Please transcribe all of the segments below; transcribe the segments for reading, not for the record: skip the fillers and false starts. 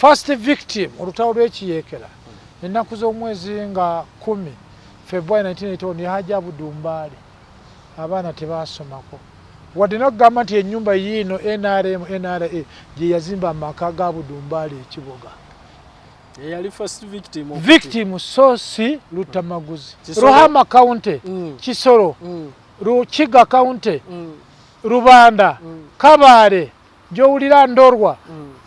First victim, olutalo lw'ekiyeekera, ennaku z'omwezi nga 10 February 1981, ye Haji Abdu Mbaale. Abaana tebasomako wadde nokugamba nti ennyumba yiino NRM NRA gye yazimba amaka ga Abdu Mbaale ekiboga. Eyali first victim. Victim so si Lutamaguzi. Ruhama County, Kisoro, Rukiga County, Rubanda, Kabale, gyowulira Ndorwa,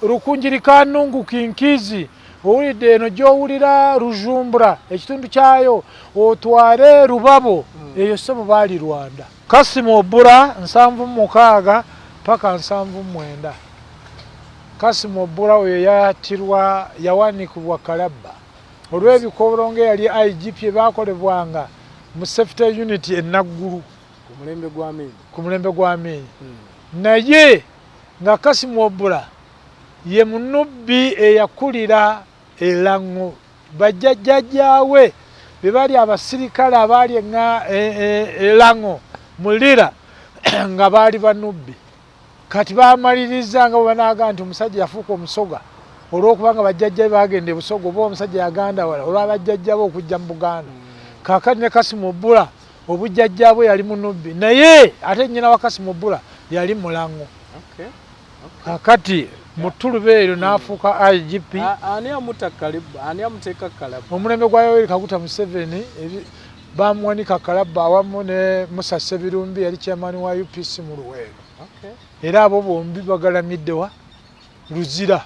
Rukunjiri, Kanungu, Kinkizi, owulidde eno gyowulira Rujumbura ekitundu kyayo, otwale Rubabo, eyo sebo baali Rwanda. Kasimu Obura 76 paka 79. Kasimu Obura oyo yatirwa, yawanikibwa Kalabba olw'ebikobolo ng'eyali IGP ebyakolebwanga mu safety unit e Naggulu ku mulembe gwa Amini. Ku mulembe gwa Amini. Naye nga Kasimu Obura ye munubbi eyakulira Elango, bajjajjajjaawe be bali abasirikale abaali Elango mu Lira nga baali banubbi. Kati bamaliriza nga bwe banaaga nti omusajja yafuuka omusoga olw'okuba nga bajjajja be bagenda e Busoga, oba omusajja yagandawala olw'abajjajja be okujja mu Buganda. Kaakati ne Kasimu Obura obujjajja bwe yali munubbi, naye ate nnyina wa Kasimu Obura yali Mulango. Kakati mu ttuluba eryo n'afuuka IGP. Ani amutta Kalabba? Ani amuteeka Kalabba? Omulembe gwa Yoweri Kaguta Museveni bamuwanika Kalabba awamu ne Musa Ssebirumbi yali chairman wa UPC mu Luweero. Era abo bombi bagalamidde wa Luzira.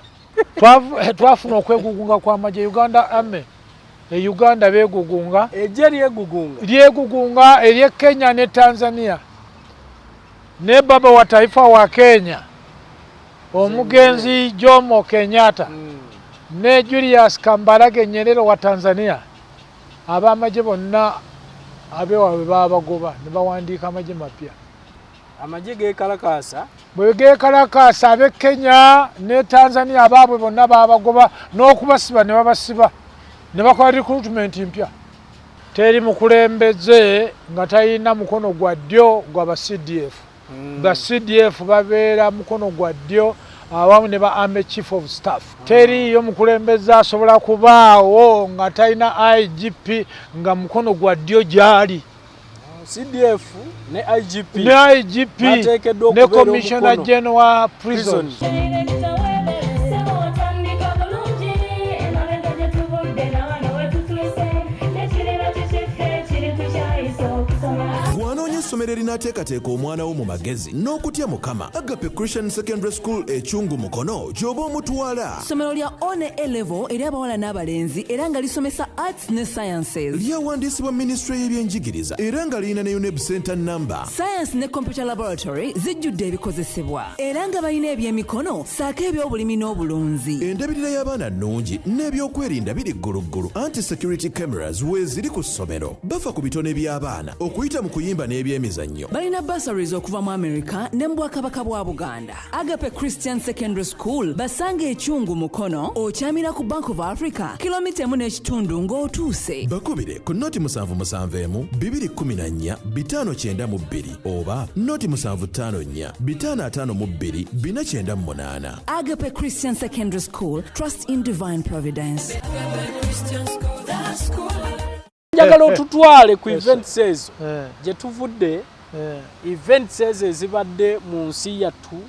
Twafuna okwegugunga kw'amagye Uganda Army. E Uganda beegugunga. Eggye lyegugunga. Lyegugunga ery'e Kenya ne Tanzania. Ne baba wa taifa wa Kenya omugenzi Jomo Kenyatta ne Julius Kambarage Nyerere wa Tanzania, ab'amagye bonna abewaabwe babagoba ne bawandiika amagye mapya. Amagye geekalakaasa. Bwe geekalakaasa ab'e Kenya ne Tanzania abaabwe bonna babagoba n'okubasiba ne babasiba ne bakola recruitment mpya. Teri mukulembeze nga talina mukono gwa ddyo gwa ba CDF. Ba CDF babeera mukono gwa ddyo awamu ne ba Army Chief of Staff. Teriiyo mukulembeze asobola kubaawo nga talina IGP nga mukono gwa ddyo gy'ali. CDF ne IGP ne IGP ne Commissioner General wa Prisons. Gwanoonya essomero erinaateekateeka omwana wo mu magezi n'okutya Mukama, Agape Christian Secondary School Ekyungu Mukono gy'oba omutwala. Ssomero lya O ne A level eri abawala n'abalenzi era nga lisomesa arts ne sciences. Lyawandiisibwa minisitule y'ebyenjigiriza era nga lirina ne UNEB center number. Science ne computer laboratory zijjudde ebikozesebwa era nga balina ebyemikono ssaako eby'obulimi n'obulunzi. Endabirira y'abaana nnungi n'ebyokwerinda biri gguluggulu anti security cameras weeziri ku ssomero. Bafa ku bitone by'abaana okuyita mu kuyimba n'ebyemizannyo. Balina bursaries okuva mu America ne mu Bwakabaka bwa Buganda. Agape Christian Secondary School basanga Ekyungu Mukono, okyamira ku Bank of Africa kilomita 1.5 ng'otuuse. Bakubire ku 077 214 592 oba 0754 552 498. Agape Christian Secondary School, trust in divine providence. Njagala otutwale ku events ezo gye tuvudde, events ezo ezibadde mu nsi yattu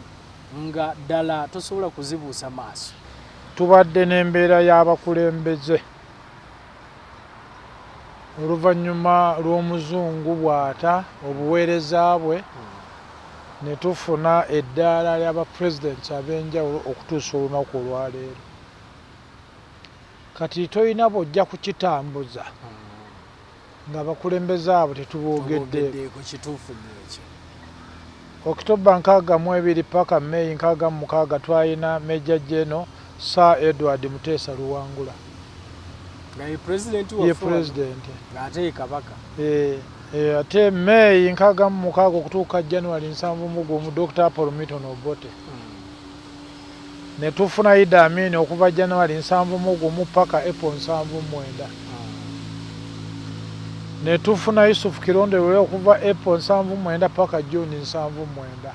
nga ddala tosobola kuzibuusa maaso. Tubadde n'embeera y'abakulembeze oluvannyuma lw'omuzungu bw'ata obuweereza bwe ne tufuna eddaala ly'aba presidents ab'enjawulo okutuusa olunaku olwaleero. Kati tolina bw'ojja kukitambuza ng'abakulembeze abo tetuboogeddeeko. Kituufu nnyo ekyo. October 62 paka May 66 twalina Major General Sir Edward Muteesa Luwangula. Nga ye president ye waffe wano. President. Ng'ate ye kabaka. Ate May 66 okutuuka January 71 Dr. Apollo Milton Obote. Ne tufuna Idi Amin okuva January 71 paka April 79. Ne tufuna Yusuf Kironde Lule okuva April 79 paka June 79.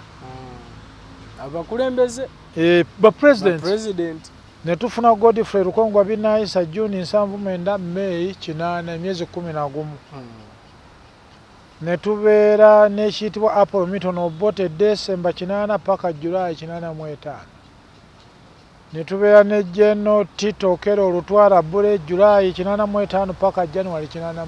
Abakulembeze Ba president. Ba president. Ne tufuna Godfrey Lukongwa Binaisa Juni 79, May 8, emyezi 11. Ne tubeera n'ekiyitibwa Apollo Milton Obote December 8 paka July 85. Ne tubeera ne General Tito Okello Lutwala Bule July 85 paka January 86.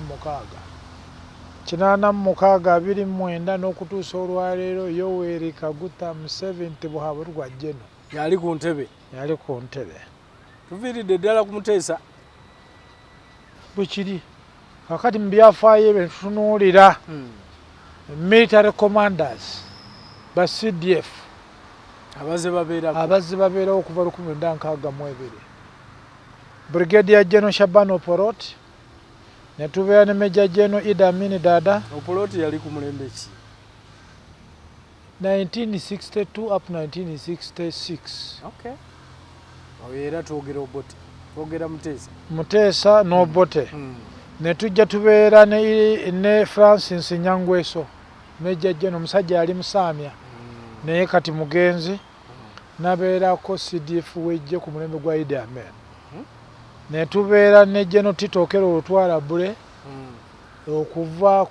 86 29 n'okutuusa olwaleero Yoweri Kaguta Museveni Tibuhaburwa General. Yali ku ntebe. Yali ku ntebe. Tuviiridde ddala ku Muteesa. Bwe kiri. Kakati mu byafaayo ebyo tutunuulira military commanders ba CDF abazze babeerako. Abazze babeerawo okuva 1962. Brigadier General Shaban Opolot, ne tubeera ne Major General Idi Amin Dada. Opolot yali ku mulembe ki? 1962 up 1966. Okay. Oyo era twogera Obote, twogera Muteesa. Muteesa n'Obote. Ne tujja tubeera ne Francis Nyangweso, Major General, omusajja yali Musaamya, naye kati mugenzi, n'abeerako CDF w'eggye ku mulembe gwa Idi Amin. Ne tubeera ne General Tito Okello Lutwala Bule, okuva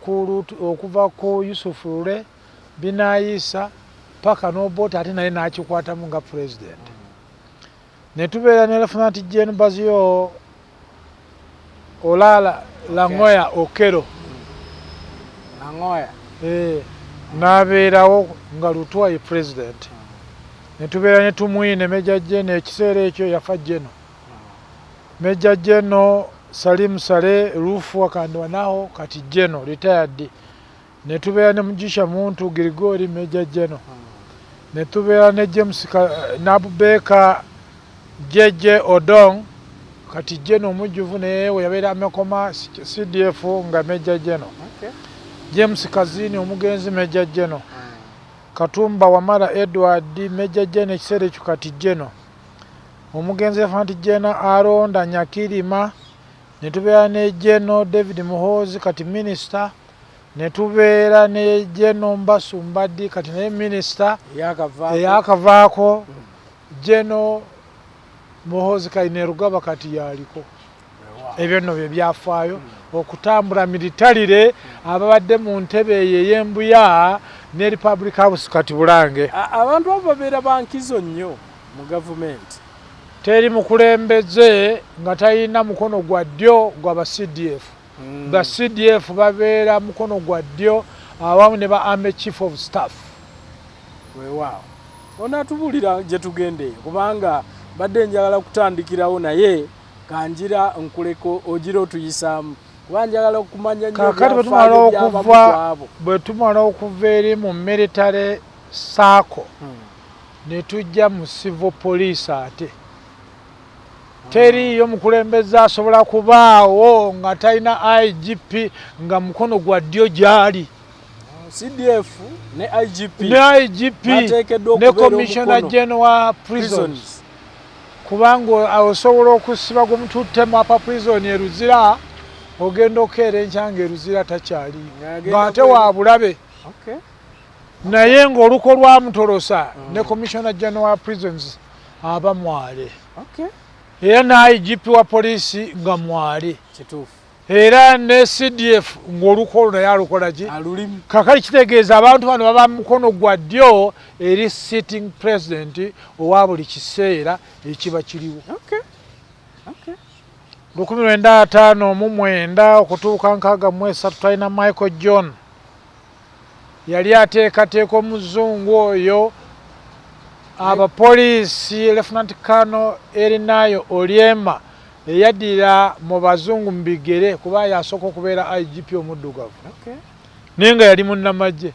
ku Yusuf Lule Binaisa paka n'Obote, ate naye n'akikwatamu nga president. Ne tubeera ne Lieutenant General Bazio Olala Langoya Okello. Langoya. N'abeerawo nga Lutwa ye president. Ne tubeera ne Tumwine Major General, ekiseera ekyo yafa General. Major General Salim Saleh Rufu Akandwanaho kati General retired. Ne tubeera ne Mugisha Muntu Grigori Major General. Ne tubeera ne James Nabubeka JJ Odong kati General omujjuvu, naye we yabeera amekoma CDF nga Major General. James Kazini omugenzi Major General. Katumba Wamala Edward Major General ekiseera ekyo kati General. Omugenzi Lieutenant General Aronda Nyakirima. Ne tubeera ne General David Muhoozi kati minister. Ne tubeera ne General Mbasu Mbadi kati naye minister eyakavaako. General Muhoozi Kainerugaba kati yaliko. Ebyo nno bye byafaayo okutambula militarire ababadde mu ntebe eyo ey'Embuya ne Republic House kati Bulange. Abantu abo babeera bankizo nnyo mu gavumenti. Teri mukulembeze nga talina mukono gwa ddyo gwa ba CDF. Ba CDF babeera mukono gwa ddyo awamu ne ba Army Chief of Staff. Weewaawo. Onaatubuulira gye tugenda eyo, kubanga mbadde njagala kutandikirawo naye kanjira nkuleko ogira otuyisaamu, kuba njagala okumanya nnyo Kaakati ebyafaayo by'abamu ku abo. Bwe tumala okuva eri mu military circle, ne tujja mu civil police. Ate teriiyo mukulembeze asobola kubaawo nga talina IGP nga mukono gwa ddyo gy'ali. CDF ne IGP ne IGP bateekeddwa ne okubeera Commissioner omukono. General wa prisons, Prisons. Kubanga osobola okusiba gwe mututte mu upper prison e Luzira, ogenda okeera enkya nga e Luzira takyaliyo, Ng'agenda ng'ate wa bulabe, naye ng'oluko lwamutolosa ne Commissioner General wa prisons aba mwale, era ne IGP wa poliisi nga mwale, era ne CDF ng'oluko olwo naye alukola ki? Alulimu. Kakali kitegeeza abantu bano baba mukono gwa ddyo eri sitting president owa buli kiseera ekiba kiriwo. 1959 okutuuka 63 talina Michael John, yali ateekateeka omuzungu oyo abapoliisi Lieutenant Colonel Erinayo Oryema eyaddira mu bazungu mu bigere, kuba yasooka okubeera IGP omuddugavu, naye nga yali munnamagye.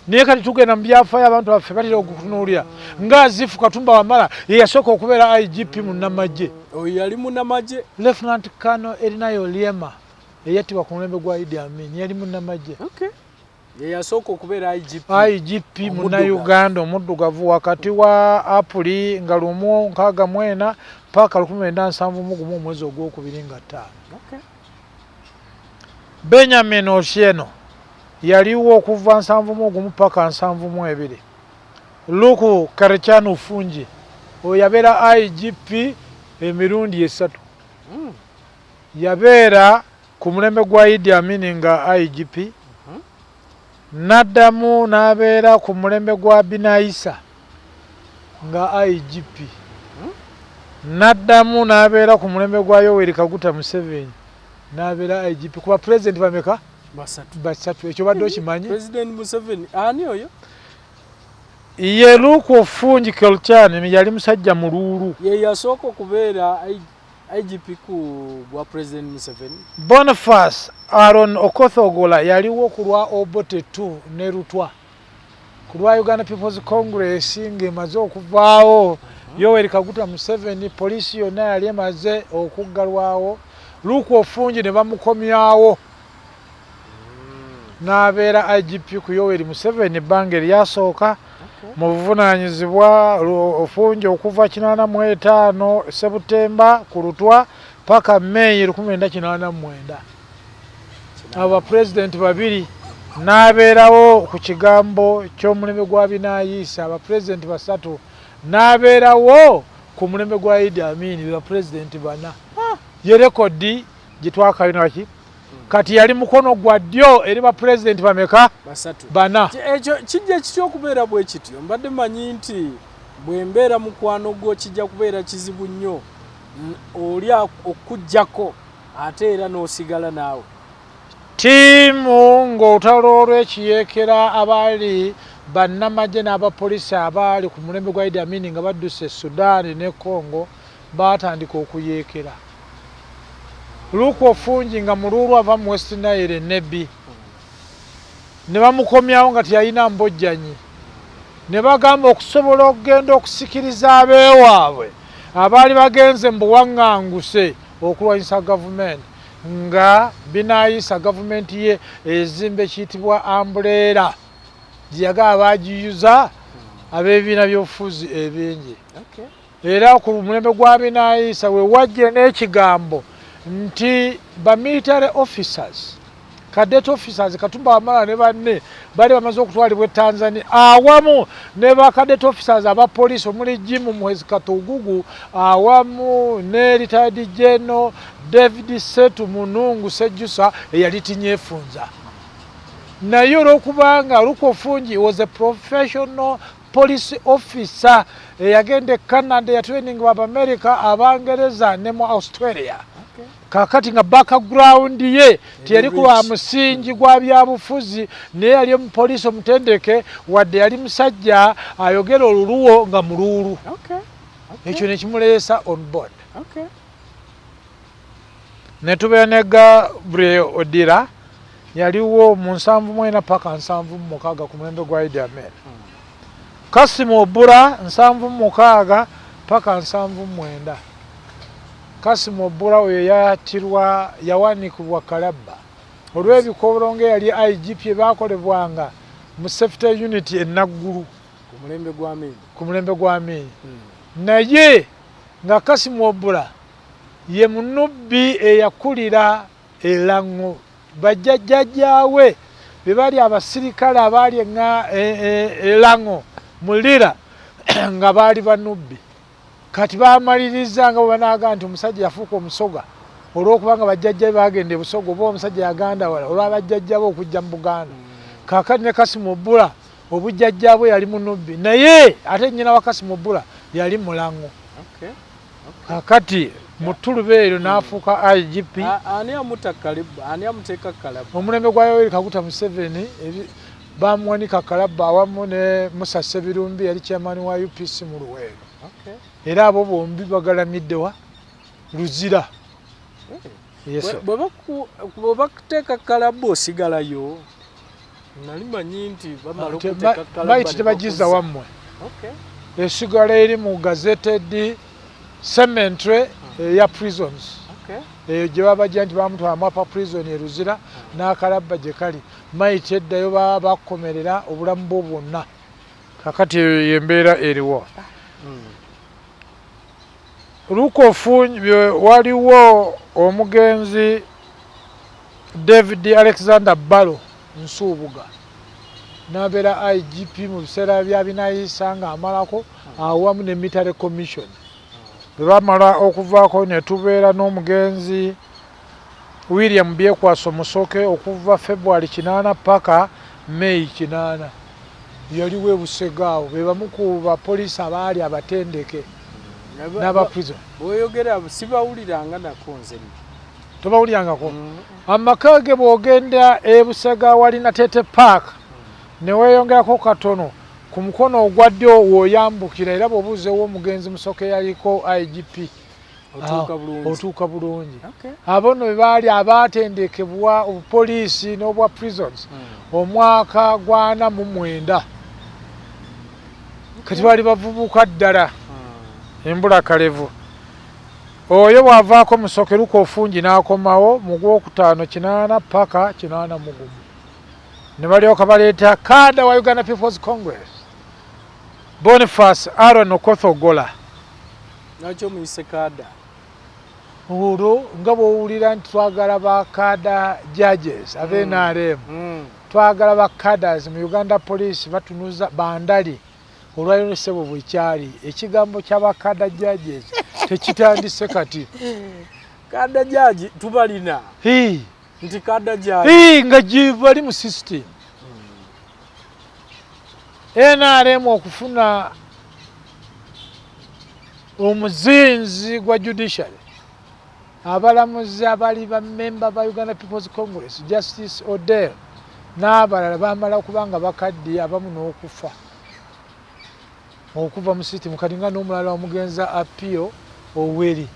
Naye kati tugenda mu byafaayo, abantu baffe batera okutunuulira nga Azifu Katumba Wamala ye yasooka okubeera IGP munnamagye. Oyo yali munnamagye. Lieutenant Colonel Erinayo Oryema eyattibwa ku mulembe gwa Idi Amin yali munnamagye. Ye yasooka okubeera IGP. IGP Omuddugavu. Munnayuganda omuddugavu wakati wa Apuli nga 164 paka 1971 omwezi ogwokubiri nga 5. Benjamin Otieno yaliwo okuva 71 paka 72. Luku Karekyan Ofungi oyo yabeera IGP. Emirundi esatu. Yabeera ku mulembe gwa Idi Amin nga IGP, n'addamu n'abeera ku mulembe gwa Binaisa nga IGP, n'addamu n'abeera ku mulembe gwa Yoweri Kaguta Museveni n'abeera IGP. Kuba pulezidenti bameka? Basatu. Basatu. Ekyo badde okimanyi? President Museveni ani oyo? Ye Luke Ofungi Kelchan yali musajja muluulu. Ye yasooka okubeera IGP ku bwa President Museveni. Boniface Aaron Okoth Ogola yaliwo ku lwa Obote 2 ne Lutwa ku lwa Uganda People's Congress ng'emaze okuvaawo. Yoweri Kaguta Museveni poliisi yonna yali emaze okuggalwawo, Luke Ofungi ne bamukomyawo n'abeera IGP ku Yoweri Museveni ebbanga eryasooka mu buvunaanyizibwa. Ofungi okuva 85 Sebutemba ku Lutwa paka Meeyi 1989, abo bapulezidenti babiri. N'abeerawo ku kigambo ky'omulembe gwa Binayiisa, abapulezidenti basatu. N'abeerawo ku mulembe gwa Idi Amin, bapulezidenti bana. Ye rekodi gye twakalinaki. Kati yali mukono gwa ddyo eri bapulezidenti bameka? Basatu. Bana. Ekyo kijja kitya okubeera bwe kityo? Mbadde manyi nti bwe mbeera mukwano gwo kijja kubeera kizibu nnyo oli okuggyako ate era n'osigala naawe. Ttiimu ng'olutalo olw'ekiyeekera, abaali bannamagye n'abapoliisi abaali ku mulembe gwa Idi Amin nga badduse e Sudan ne Congo baatandika okuyeekera. Luke Ofungi nga muluulu ava mu West Nile Nebbi ne bamukomyawo nga teyalina mbojjanyi, ne bagamba okusobola okugenda okusikiriza abeewaabwe abaali bagenze mu buwaŋŋanguse okulwanyisa gavumenti, nga binaayisa gavumenti ye ezimba ekiyitibwa umbrella gye yagaba bagiyuza ab'ebibiina by'obufuzi ebingi. Era ku mulembe gwa Binaayisa we wajja n'ekigambo nti ba military officers, cadet officers, Katumba Wamala ne banne bali bamaze okutwalibwa e Tanzania awamu ne ba cadet officers aba poliisi omuli Jim Muhwezi Katugugu awamu ne retired General David Setu Munungu Sejjusa eyali Tinyefunza. Naye olwokubanga Luke Ofungi was a professional police officer eyagenda e Canada, yatraining Abamerica, Abangereza ne mu Australia, kakati nga background ye teyali ku lwa musingi gwa byabufuzi, naye yali omupoliisi omutendeke, wadde yali musajja ayogera oluluwo nga muluulu, ekyo nekimuleesa on board. Ne tubeera ne Gabriel Odira, yaliwo mu 74 paka 76 ku mulembe gwa Idi Amin. Kasimu Obura 76 paka 79. Kasimu Obura oyo yatirwa, yawanikibwa kalabba olw'ebikobolo nga eyali IGP ebyakolebwanga mu safety unit e Naggulu. Ku mulembe gwa Amin. Ku mulembe gwa Amin. Naye nga Kasimu Obura ye munubbi eyakulira Elango, bajjajjajjaawe be bali abasirikale abaali Elango mu Lira nga baali banubbi. Kati bamaliriza nga bwe banaaga nti omusajja yafuuka Omusoga olw'okubanga bajjajja be bagenda e Busoga, oba omusajja yagandawala olw'abajjajja be okujja mu Buganda. Kaakati ne Kasimu Obura obujjajja bwe yali munubbi, naye ate nnyina wa Kasimu Obura yali Mulango. Kakati mu ttuluba eryo n'afuuka IGP. Ani amutta Kalabba? Ani amuteeka Kalabba? Omulembe gwa Yoweri Kaguta Museveni bamuwanika kalabba awamu ne Musa Sebirumbi yali chairman wa UPC mu Luweero. Era abo bombi bagalamiddewa Luzira. Yes, sir. Bwe bakuteeka kalabba osigalayo? Nali manyi nti bamala okuteeka kalabba mayiti ne tebagiza bakuza. Wammwe esigala eri mu gazetted cemetery eya prisons eyo gye babajja nti bamutwala mu upper prison e Luzira n'akalabba gye kali. Mayiti eddayo, baba bakomerera obulamu bwo bwonna. Kakati eyo yembeera eriwo. Lukofu waliwo omugenzi David Alexander Balo Nsubuga n'abeera IGP mu biseera bya Binayiisa ng'amalako awamu ne military commission. Bwe bamala okuvaako ne tubeera n'omugenzi William Byekwaso Musoke okuva February 8 paka May 8. Yaliwo e Busega awo, be bamu ku bapoliisi abaali abatendeke n'aba prison. Bw'oyogera sibawuliranga nako nze. Tobawulirangako? Amaka ge bw'ogenda e Busega wali Natete Park ne weeyongerako katono ku mukono ogwa ddyo w'oyambukira, era bw'obuuza ew'omugenzi Musoke yaliko IGP otuuka bulungi. Abo nno be baali abaatendekebwa obupoliisi n'obwa prisons omwaka gwa 49. Kati baali bavubuka ddala embulakalevu. Oyo bw'avaako Musoke Luka Ofungi n'akomawo mu gwokutaano 80 paka 81. Ne balyoka baleeta kaada wa Uganda People's Congress Boniface Aaron Okoth Ogola. Lwaki omuyise kaada? Olwo nga bw'owulira nti twagala ba kaada judges aba NRM, twagala ba cadres mu Uganda Police batunuza bandali. Olwaliro ssebo bwekyali ekigambo ky'aba cadre judges tekitandise kati. Cadre judge tubalina. Nti cadre judge. Nga gye bali mu system. NRM okufuna omuzinzi gwa judiciary, abalamuzi abali bamemba ba Uganda People's Congress, Justice Odel n'abalala bamala kubanga bakaddiye abamu n'okufa okuva mu system. Kati nga n'omulala omugenzi Apio Oweri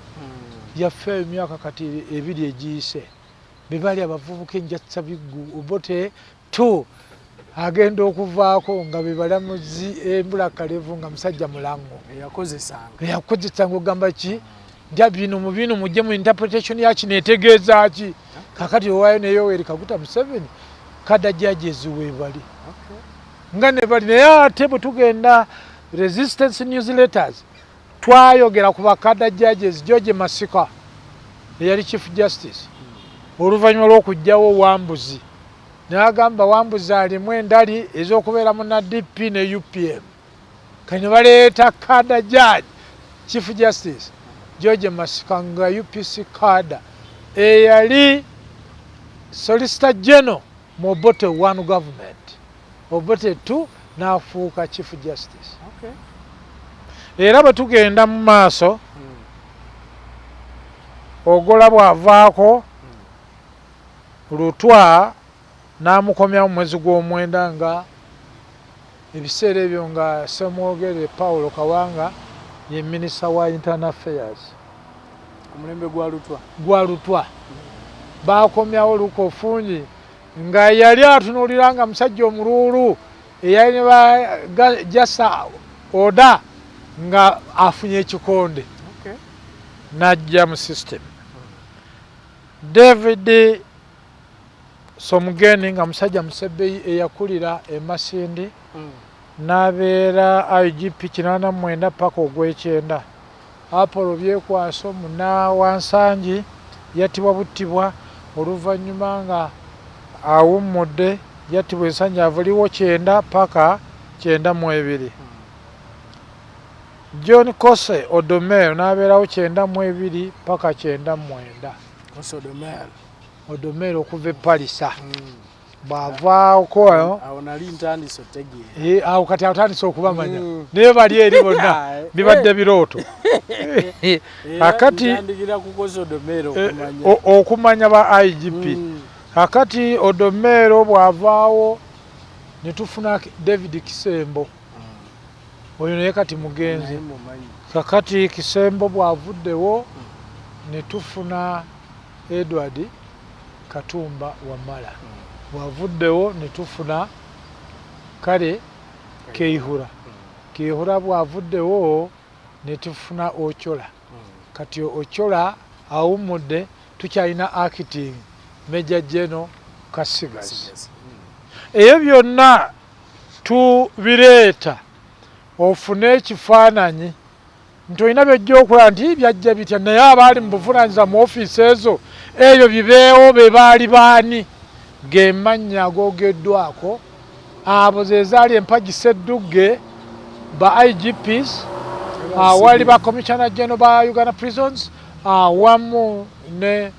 yafa emyaka kati 2 egiyise. Be bali abavubuka enjatsa biggu. Obote 2 agenda okuvaako nga be balamuzi embulakalevu nga musajja mulango eyakozesanga ogamba ki nti bino mu bino mujje mu interpretation ya kino etegeeza ki. Kakati owaayo ne Yoweri Kaguta Museveni cadre judges weebali nga ne bali. Naye ate bwe tugenda resistance newsletters twayogera ku ba cadre judges George Masika eyali Chief Justice oluvannyuma lw'okuggyawo Wambuzi n'agamba Wambuzi alimu endali ez'okubeera mu na DP ne UPM. Kati ne baleeta cadre judge Chief Justice George Masika nga UPC cadre eyali Solicitor General mu Obote 1 government, Obote 2 n'afuuka Chief Justice. Era bwe tugenda mu maaso, Ogola bw'avaako Lutwa n'amukomyawo mu mwezi gw'omwenda, nga ebiseera ebyo nga Ssemwogerere Paulo Kawanga ye minisita wa Internal Affairs. Ku mulembe gwa Lutwa. Gwa Lutwa bakomyawo Luka Ofungi nga yali atunuulira nga musajja omuluulu eyali ne bajasa oda nga afunye ekikonde n'ajja mu system. David Somugeni nga musajja musebbeyi eyakulira e Masindi n'abeera IGP 89 paka ogw'ekyenda. Apollo Byekwaso Munnawansangi yattibwa buttibwa oluvannyuma nga awummudde, yattibwa ensanyavu liwo 90 paka 92. John Kose Odomel n'abeerawo 92 paka 99. Kose Odomel. Odomel okuva e Palisa. Bw'avaako awo nali ntandise otegeera. Awo kati atandise okubamanya naye bali eri bonna bibadde birooto. Kakati ntandikira ku Kose Odomel okumanya okumanya ba IGP. Kakati Odomel bw'avaawo ne tufuna David Kisembo. Oyo naye kati mugenzi. Kakati Kisembo bw'avuddewo ne tufuna Edward Katumba Wamala. Bw'avuddewo ne tufuna kale Keihura. Keihura bw'avuddewo ne tufuna Ochola. Kati Ochola awummudde, tukyalina acting Major General Kasigazi. Ebyo byonna tubireeta ofune ekifaananyi nti olina byojja okulaba nti byajja bitya, naye abaali mu buvunaanyizibwa mu ofiisi ezo ebyo bibeewo be baali baani ge mannya agoogeddwako. Abo ze zaali empagi seddugge ba IGPs. Awali ba Commissioner General ba Uganda Prisons awamu ne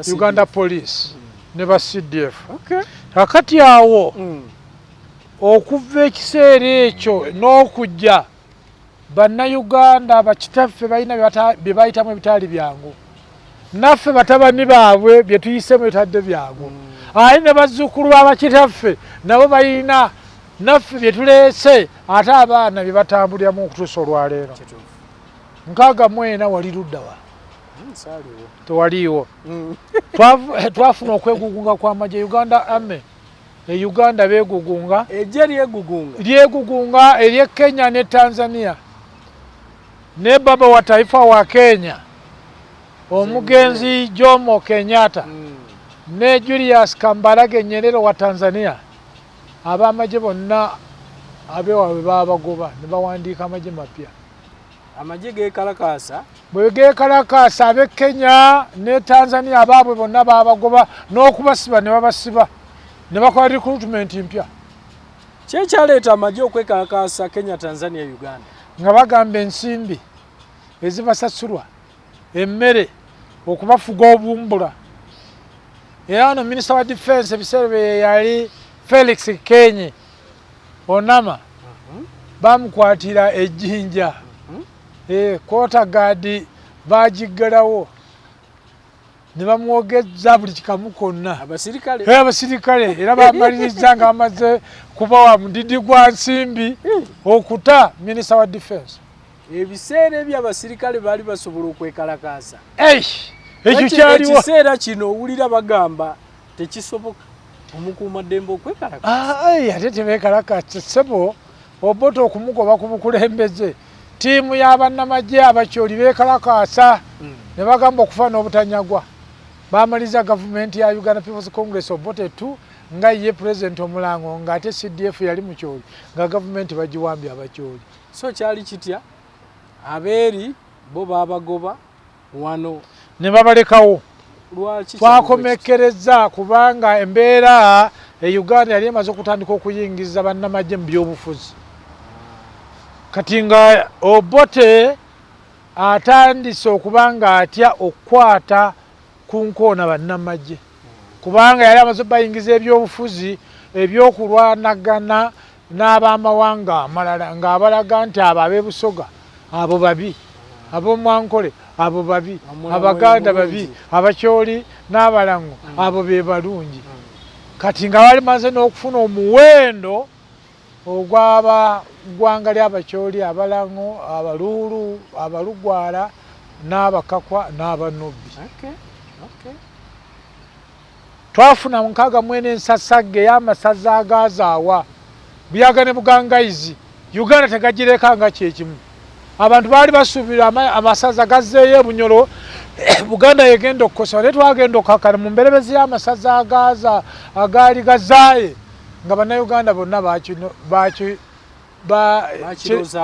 Uganda Police ne ba CDF. Kakati awo okuva ekiseera ekyo n'okujja, Bannayuganda bakitaffe balina bye bayitamu ebitaali byangu, naffe batabani baabwe bye tuyisemu ebitadde byangu, ate ne bazzukulu b'abakitaffe nabo balina naffe bye tuleese, ate abaana bye batambuliramu okutuusa olwaleero. 64 wali luddawa? Tewaliiwo. Twafuna okwegugunga kw'amagye, Uganda Army e Uganda beegugunga. Ejje lyegugunga. Lyegugunga ery'e Kenya ne Tanzania, ne baba wa taifa wa Kenya omugenzi Jomo Kenyatta ne Julius Kambarage Nyerere wa Tanzania, ab'amagye bonna abewaabwe babagoba ne bawandiika amagye mapya. Amagye geekalakaasa. Bwe geekalakaasa, ab'e Kenya ne Tanzania abaabwe bonna babagoba n'okubasiba ne babasiba, ne bakola recruitment mpya. Kyekyaleeta amagye okwekalakaasa Kenya, Tanzania, Uganda? Nga bagamba ensimbi ezibasasulwa, emmere, okubafuga obumbula. Era wano minisita wa defense ebiseera bye yali Felix Kenye Onama, bamukwatira ejjinja, quarter guard bagiggalawo ne bamwogeza buli kikamu konna. Abasirikale. Abasirikale era bamaliriza nga bamaze kubawa mudidi gwa nsimbi okuta minisita wa defense. Ebiseera ebyo abasirikale baali basobola okwekalakaasa? Ekyo kyaliwo. Ekiseera kino owulira bagamba tekisoboka omukuumaddembe okwekalakaasa. Ate tebeekalakaasa, ssebo. Obote okumugoba ku bukulembeze, ttiimu y'abannamagye Abakyoli beekalakaasa ne bagamba okufa n'obutanyagwa. Bamaliza gavumenti ya Uganda People's Congress, Obote 2 nga ye pulezidenti omulango, ng'ate CDF yali mukyoli, nga gavumenti bagiwambye Abakyoli. So kyali kitya? Abeeri bo babagoba wano ne babalekawo. Lwaki? Twakomekereza kubanga embeera e Uganda yali emaze okutandika okuyingiza bannamagye mu byobufuzi. Kati nga Obote atandise okuba nga atya okukwata ku nkoona bannamagye, kubanga yali amaze bayingiza ebyobufuzi ebyokulwanagana n'abamawanga amalala, ng'abalaga nti abo ab'ebusoga abo babi, ab'omwankole abo babi, Abaganda babi, Abakyoli n'Abalango abo be balungi. Kati nga bali maze n'okufuna omuwendo ogwaba ggwanga ly'Abakyoli, Abalango, Abaluulu, Abalugwala n'Abakakwa n'Abanubbi. Twafuna 64 ensasagge ey'amasaza agazaawa Buyaga ne Bugangayizi. Uganda tegagireka nga kyekimu. Abantu baali basuubira amasaza gazzeeyo ebunyolo, Buganda yegenda okukosa, naye twagenda okukakana mu mberebezi y'amasaza agaza agaali gazaaye nga Bannayuganda bonna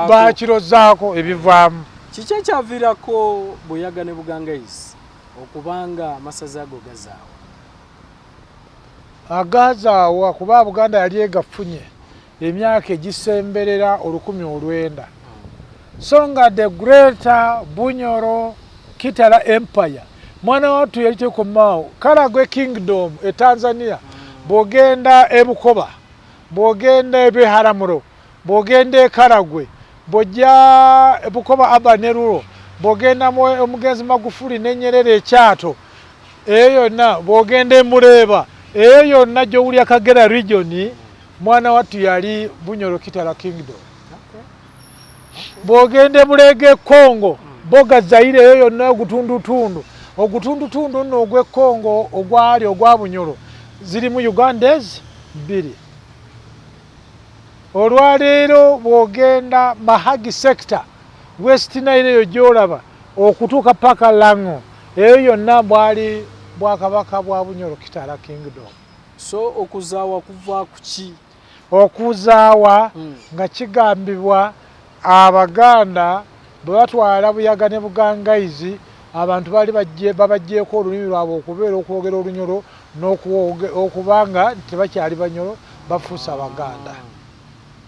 bakirozaako ebivaamu. Kiki ekyaviirako Buyaga ne Bugangayizi okubanga amasaza ago gazaawa? Agazaawa kuba Buganda yali egafunye emyaka egisemberera 1900, so nga the Greater Bunyoro Kitara Empire, mwana wattu, yali tekomaawo. Karagwe Kingdom e Tanzania, bw'ogenda e Bukoba, bw'ogenda e Biharamulo, bw'ogenda e Karagwe, bw'ojja e Bukoba aba ne Rulo, bw'ogenda omugenzi Magufuli ne Nyerere ekyato eyo yonna, bw'ogenda e Mureeba eyo yonna gy'owulira Kagera region, mwana wattu, yali Bunyoro Kitara Kingdom. Bw'ogenda e Buleega e Congo, Boga Zaire eyo yonna, ogutundutundu ogutundutundu nno ogw'e Congo ogwali ogwa Bunyoro, zirimu Ugandas bbiri. Olwaleero bw'ogenda Mahagi sector, West Nile eyo gy'olaba okutuuka paka Lango, eyo yonna bwali bwakabaka bwa Bunyoro Kitara Kingdom. So okuzaawa kuva ku ki? Okuzaawa nga kigambibwa Abaganda bwe batwala Buyaga ne Bugangayizi, abantu baali babaggyeko olulimi lwabwe okubeera okwogera Olunyoro n'okuba nga tebakyali Banyoro, bafuuse Abaganda.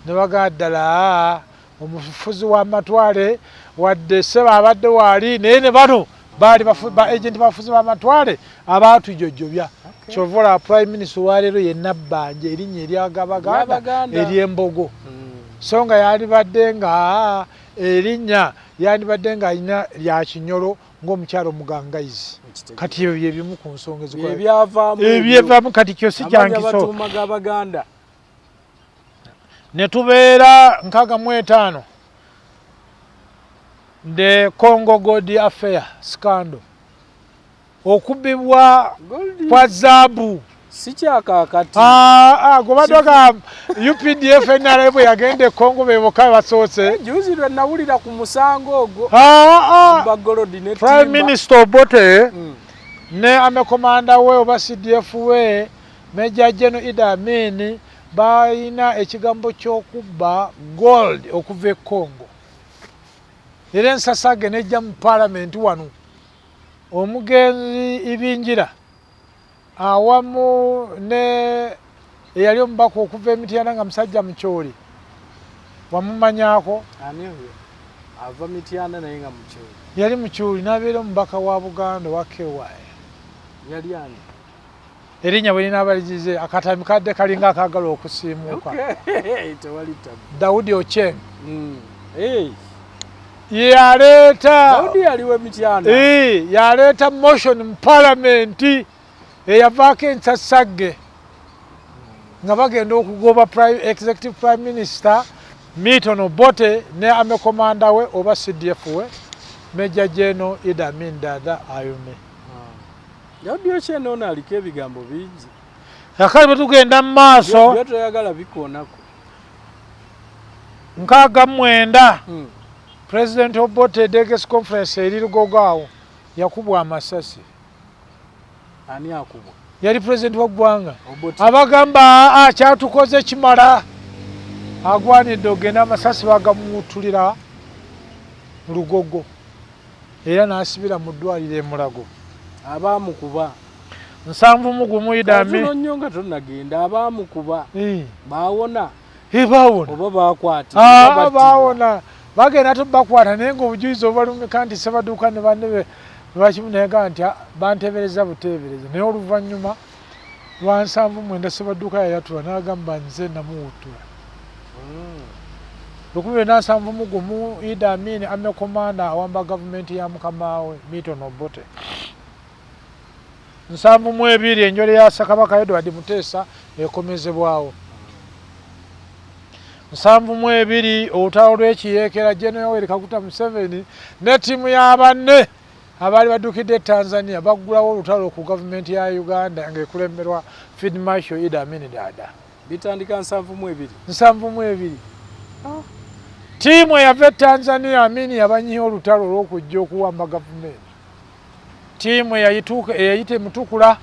Ne bagamba ddala Omufuzi w'amatwale wadde ssebo abadde waali, naye ne bano baali ba agent bafuzi b'amatwale abaatujojjobya. Kyova olaba Prime Minister olwaleero ye Nabbanja, erinnya eryagabaganda Ery'Abaganda. ery'embogo, so nga yandibadde nga erinnya yandibadde nga alina lya kinyolo ng'omukyalo omugangayizi. Kati ebyo bye bimu ku nsonga ezikola Ebyavaamu. Ebyevaamu kati kyo si Amannya kyankiso. Batuuma g'Abaganda. Ne tubeera 65, the Congo Gold affair scandal, okubbibwa Gold kwa zaabu. Si kyakaakati. Gobadde ogamba UPDF NRA bwe yagenda e Congo be bokka basoose. Juzi lwe nawulira ku musango ogwo ba gold ne Prime timber. Minister Obote ne army commander we oba CDF we, Major General Idi Amin, balina ekigambo ky'okubba gold okuva e Congo, era ensasage nejja mu parliament wano. Omugenzi Ibingira awamu ne eyali omubaka okuva Emityana nga musajja Mukyoli, wamumanyaako? Ani oyo ava Mityana naye nga Mukyoli? Yali Mukyoli n'abeera omubaka wa Buganda owa KY. Yali ani? Erinnya bwe linaabaligize, akatambi kadde kalinga akaagala okusiimuuka. Okay. Tewali tabu. Daudi Ocheng. Hey. Yaleeta Daudi yaliwo Mityana. Eh, yaleeta motion mu palamenti eyavaako ensasagge nga bagenda okugoba executive prime minister Milton Obote ne army commander we oba CDF we, Major General Idi Amin Dada Ayume. Daudi Ocheng ono aliko ebigambo bingi. Kakati bwe tugenda mu maaso, Byo toyagala bikoonako. 69, President Obote, delegates conference eri Lugogo awo, yakubwa amasasi. Ani akubwa? Yali president wa ggwanga. Obote. Abagamba, "Aa, kyatukoze kimala, agwanidde ogenda." Amasasi bagamuwutulira mu Lugogo era n'asibira mu ddwaliro e Mulago. Abaamukuba. 71, Idi Amin. Katono nnyo nga tonnagenda, abaamukuba baawona Baawona. oba baakwatibwa? Ah, Oba battibwa? Baawona, bagenda tubakwata, naye ngaobujulizi obubalumika nti Sebaduuka ne banne be lwakimu, naye nti, "Ah, banteebereza buteebereza." Naye oluvannyuma lwa 79 Sebaduuka yayatula n'agamba, "Nze namuwutula." 1971, Idi Amin, army commander, awamba gavumenti ya mukama we Milton Obote. 72, enjole ya Ssekabaka Edward Muteesa ekomezebwawo. 72, olutalo lw'ekiyeekera, General Yoweri Kaguta Museveni ne ttiimu y'abanne abaali baddukidde e Tanzania baggulawo olutalo ku gavumenti ya Uganda ng'ekulemberwa Field Marshal Idi Amin Dada. Bitandika 72? 72. Ttiimu eyava e Tanzania, Amini yabanyiha olutalo olw'okujja okuwamba gavumenti. Ttiimu eyayita emutukula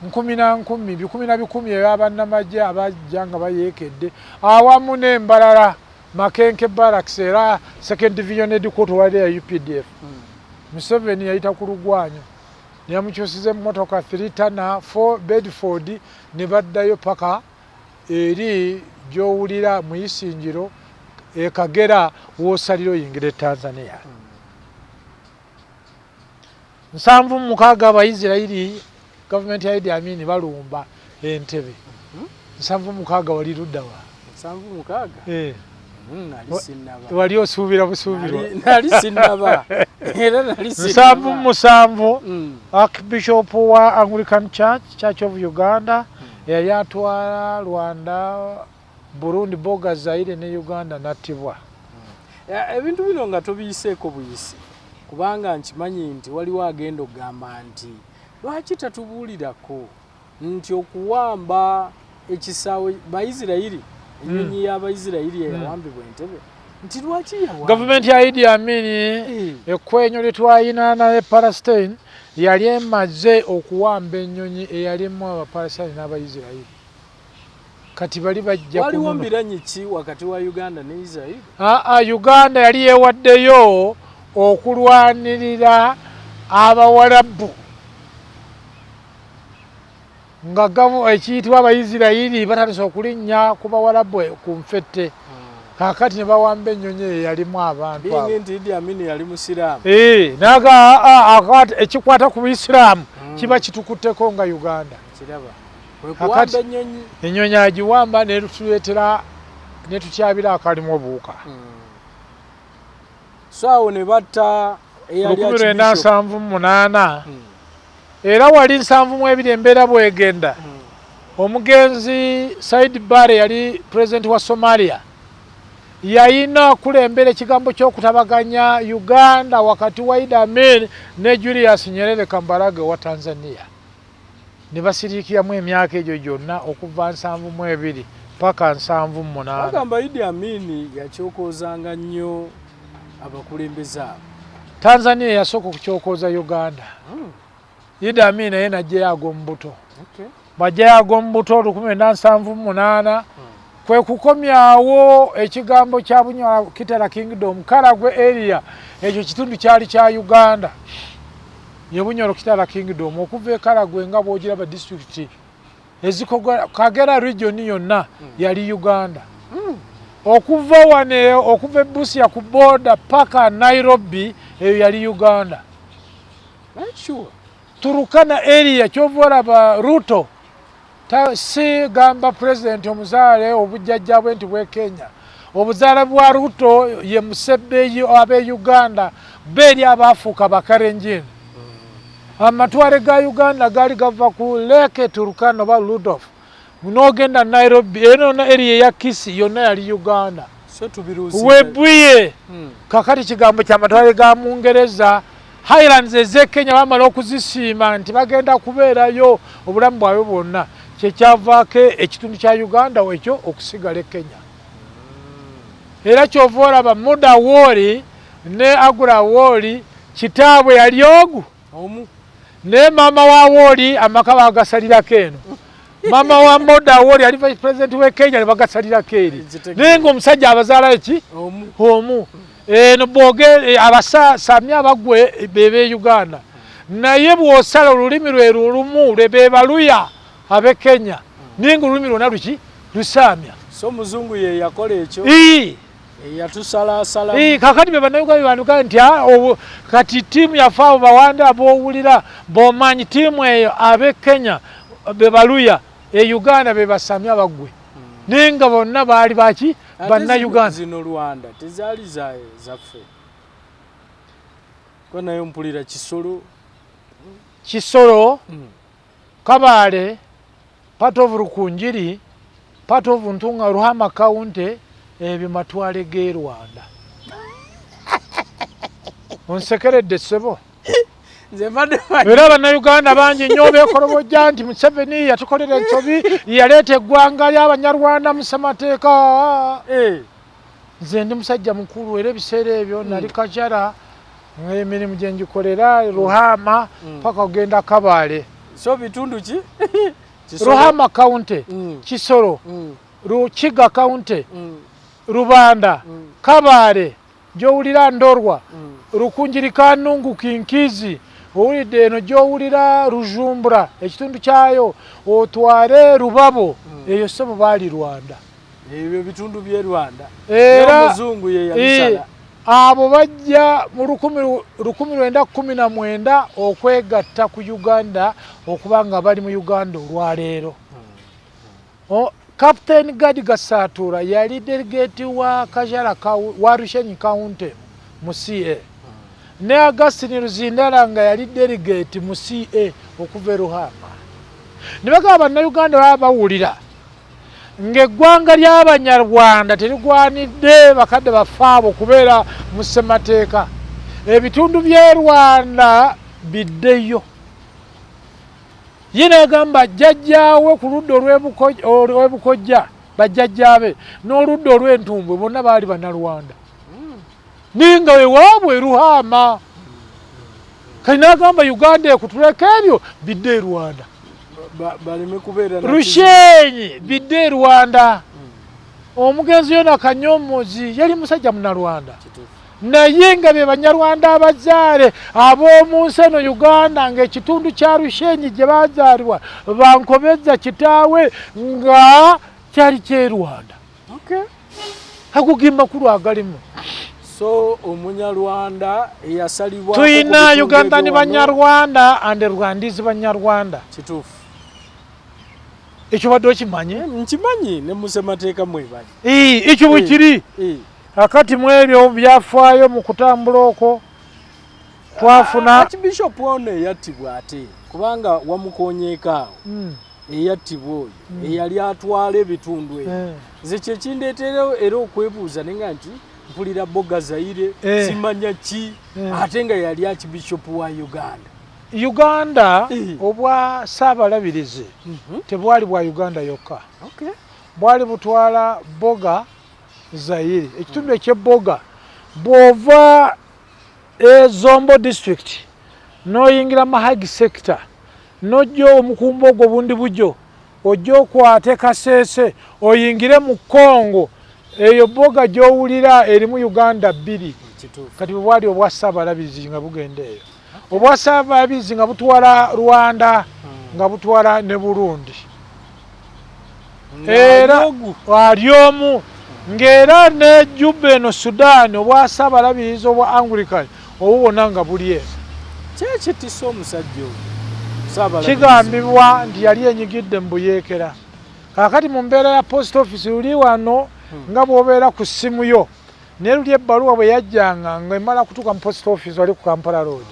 nkumi na nkumi, bikumi na bikumi ebyabannamagye abajja nga bayeekedde awamu n'embalala Makenke Barracks era Second Division Headquarter wali ya UPDF. Museveni yayita ku lugwanyo, neyamukyusiza emmotoka 3 tana 4 Bedford ne baddayo paka eri gy'owulira mu Isingiro e Kagera w'osalira oyingira e Tanzania. 76, Abayisirayiri, gavumenti ya Idi Amin balumba Entebe. 76 wali luddawa? 76? Eh. Nali sinnaba. Wali osuubira busuubirwa. Nali sinnaba era nali 77, Archbishop wa Anglican Church, Church of Uganda, eyali atwala Rwanda, Burundi, Boga, Zaire ne Uganda nattibwa. Ebintu bino nga tobiyiseeko buyisi, kubanga nkimanyi nti waliwo agenda okugamba nti lwaki tatubuulirako nti okuwamba ekisaawe Baisirayiri, ennyonyi y'Abaisirayiri eyawambibwa Entebe, nti lwaki yawamba? Gavumenti ya Idi Amin, ekwenyo lye twalina naye Palestine, yali emaze okuwamba ennyonyi eyalimu Abapalestine n'Abaisirayiri. Kati bali bajja Waliwo kunona. mbiranyi ki wakati wa Uganda ne Isirayiri? Aa, Uganda yali yeewaddeyo okulwanirira Abawalabu nga ekiyitibwa Abaisirayiri batandise okulinnya ku Bawalabu ku nfette. Kakati ne bawamba ennyonyi eyo yalimu abantu abo. Being nti Idi Amin yali musiraamu. Naga ekikwata ku buisiraamu kiba kitukutteko nga Uganda. Kiraba. Kwe Kakati- kuwamba ennyonyi. Ennyonyi agiwamba netuleetera netutyabira akalimu obuwuka. So awo ne batta eyali Archbishop. 1978 era wali 72 embeera bwegenda. Omugenzi Said Barre yali president wa Somalia, yayina okulembera ekigambo ky'okutabaganya Uganda wakati wa Idi Amin ne Julius Nyerere Kambarage wa Tanzania. Ne basiriikiramu emyaka egyo gyonna okuva 72 paka 78. Bagamba Idi Amin yakyokoozanga nnyo abakulembeze abo. Tanzania yasooka okukyokooza Uganda. Idi Amin naye najjayo ag'omubuto. Bw'ajjayo ag'omubuto 1978 kwe kukomyawo ekigambo kya Bunyoro Kitara Kingdom, Karagwe area, ekyo kitundu kyali kya Uganda. Ye Bunyoro Kitara Kingdom okuva e Karagwe nga bw'ogiraba disitulikiti ezikoga Kagera region yonna yali Uganda. Okuva wano okuva e Busia ku border paka Nairobi eyo yali Uganda. Sure. Turukana area kyova olaba Ruto si gamba president omuzaale obujjajja bwe nti bwe Kenya. Obuzaale bwa Ruto ye Musebbeyi ab'e Uganda beeri abaafuuka Bakarenjin. Amatwale ga Uganda gaali gava ku Lake Turukana oba Rudolf n'ogenda Nairobi, eno yonna area eya Kisii yonna yali Uganda. So tubiruusi. Webuye kakati kigambo ky'amatwale ga Mungereza. Highlands ez'e Kenya bamala okuzisiima nti bagenda kubeerayo obulamu bwabwe bwonna, kyekyavaako ekitundu kya Uganda ekyo okusigala e Kenya. Era kyova olaba Muda Wooli ne Agura Wooli kitaabwe yali ogu omu, naye maama wa Wooli amaka bagasalirako eno. Maama wa Muda Wooli yali vice president w'e Kenya ne bagasalirako eri, naye ng'omusajja abazaala eki omu. Omu. Eno bwoge abasamya abagwe bebe Uganda, naye bw'osala olulimi lwe lulumu lwe be Baluya ab'e Kenya, naye ng'olulimi lwonna luki lusaamya. So omuzungu ye yakola ekyo. Ii. Yatusalasala. Ii, kakati be Bannayuganda banduka nti kati ttiimu yaffe abo Bawanda ab'owulira b'omanyi ttiimu eyo ab'e Kenya be Baluya, e Uganda be Basamya baggwe, naye nga bonna baali baki Bannayuganda. Zino Rwanda tezaali zaffe. Ko nayo mpulira Kisoro. Kisoro, Kabale, part of Rukungiri, part of Ntunga, Ruhama County, ebyo matwale g'e Rwanda. Onsekeredde ssebo. Nze mbadde manyi. Era Bannayuganda bangi nnyo beekolobojja nti Museveni yatukolera ensobi, yaleeta eggwanga ly'Abanyarwanda mu ssemateeka. Nze ndi musajja mukulu, era ebiseera ebyo nali Kajara, emirimu gye ngikolera Ruhama paka kugenda Kabale. So bitundu ki? Kisoro. Ruhama County, Kisoro, Rukiga County, Rubanda, Kabale, gy'owulira Ndorwa, Rukungiri, Kanungu, Kinkizi, owulidde eno gy'owulira Rujumbura ekitundu kyayo, otwale Rubabo, eyo ssebo baali Rwanda. Ebyo bitundu by'e Rwanda. Era omuzungu ye yabisala. Abo bajja mu 1919 okwegatta ku Uganda okuba nga bali mu Uganda olwaleero. Captain Gadi Gasatura yali delegate wa Kajara wa Rushenyi County mu CA. Ne Augustine Ruzindana nga yali delegate mu CA okuva e Ruhama. Ne bagamba Bannayuganda baba bawulira ng'eggwanga ly'Abanyarwanda terigwanidde bakadde baffe abo kubeera mu ssemateeka. Ebitundu by'e Rwanda biddeyo. Ye n'agamba jjajjaawe ku ludda olw'Ebukojja, bajjajjaabe n'oludda olw'Entumbwe bonna baali Bannalwanda. Naye nga ewaabwe Ruhama. Kati n'agamba Uganda ekutuleko ebyo bidde e Rwanda. Baleme kubeera na Rushenyi bidde e Rwanda. Omugenzi Yona Kanyomozi yali musajja Munnalwanda. Naye nga be Banyarwanda abazaale ab'omu nsi eno Uganda ng'ekitundu kya Rushenyi gye baazaalibwa Bankobeza kitaawe nga kyali ky'e Rwanda. Ago ge makulu agalimu. So omunyarwanda eyasalibwa Tuyina Uganda ni Banyarwanda and Rwandese Banyarwanda. Kituufu. Ekyo badde okimanyi? Nkimanyi, ne mu ssemateeka mwebali. Ekyo bwe kiri. Akati mu ebyo byafaayo mu kutambula okwo twafuna Archbishop ono eyattibwa, ate kubanga wamukonyeeko awo, eyattibwa oyo eyali atwala ebitundu ebyo, nze kyekindeetera era okwebuuza nenga nti mpulira Boga Zaire, simanya ki, ate nga yali Archbishop wa Uganda. Uganda obwa Ssaabalabirizi tebwali bwa Uganda yokka, bwali butwala Boga Zaire, ekitundu ekyeboga. Bw'ova e Zombo district n'oyingira Mahagi sector, n'ojja omukumba ogwo bundi bujo, ojja okwate Kasese oyingire mu Congo, eyo Boga gy'owulira erimu Uganda bbiri. Kati bwe bwali obwa Ssaabalabirizi nga bugenda eyo, obwa Ssaabalabirizi nga butwala Rwanda, nga butwala ne Burundi. Era ali omu ng'era ne Juba eno Sudan, obwa Ssaabalabirizi obwa Anglican obwo bwonna nga buli eno. Kyekitisa omusajja oyo? Kigambibwa nti yali enyigidde mu buyeekera. Kaakati mu mbeera ya post office luli wano, nga bw'obeera ku ssimu yo, naye luli ebbaluwa bwe yajjanga nga emala kutuuka mu post office wali ku Kampala Road,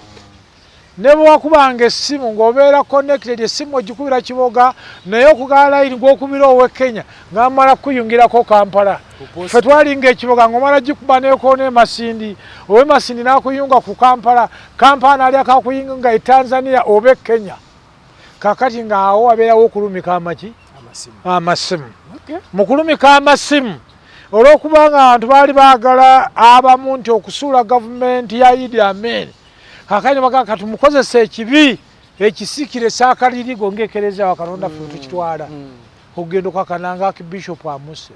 ne bwe wakubanga essimu ng'obeera connected, essimu ogikubira Kiboga, naye okugala layini gw'okubira ow'e Kenya ng'amala kuyungirako Kampala. Ffe twalinga ekiboga ng'omala gikuba nekoona e Masindi, ow'e Masindi n'akuyunga ku Kampala, Kampala n'alyako akuyunga e Tanzania oba e Kenya. Kakati ng'awo wabeerawo okulumika amaki, amasimu. Mu kulumika amasimu, olw'okubanga abantu baali baagala abamu nti okusuula gavumenti ya Idi Amin, kakati ne bagamba katumukozesa ekibi ekisikire saakalirigo ng'ekereziya wa Katonda ffe tukitwala okugenda okwakananga Archbishop amuse,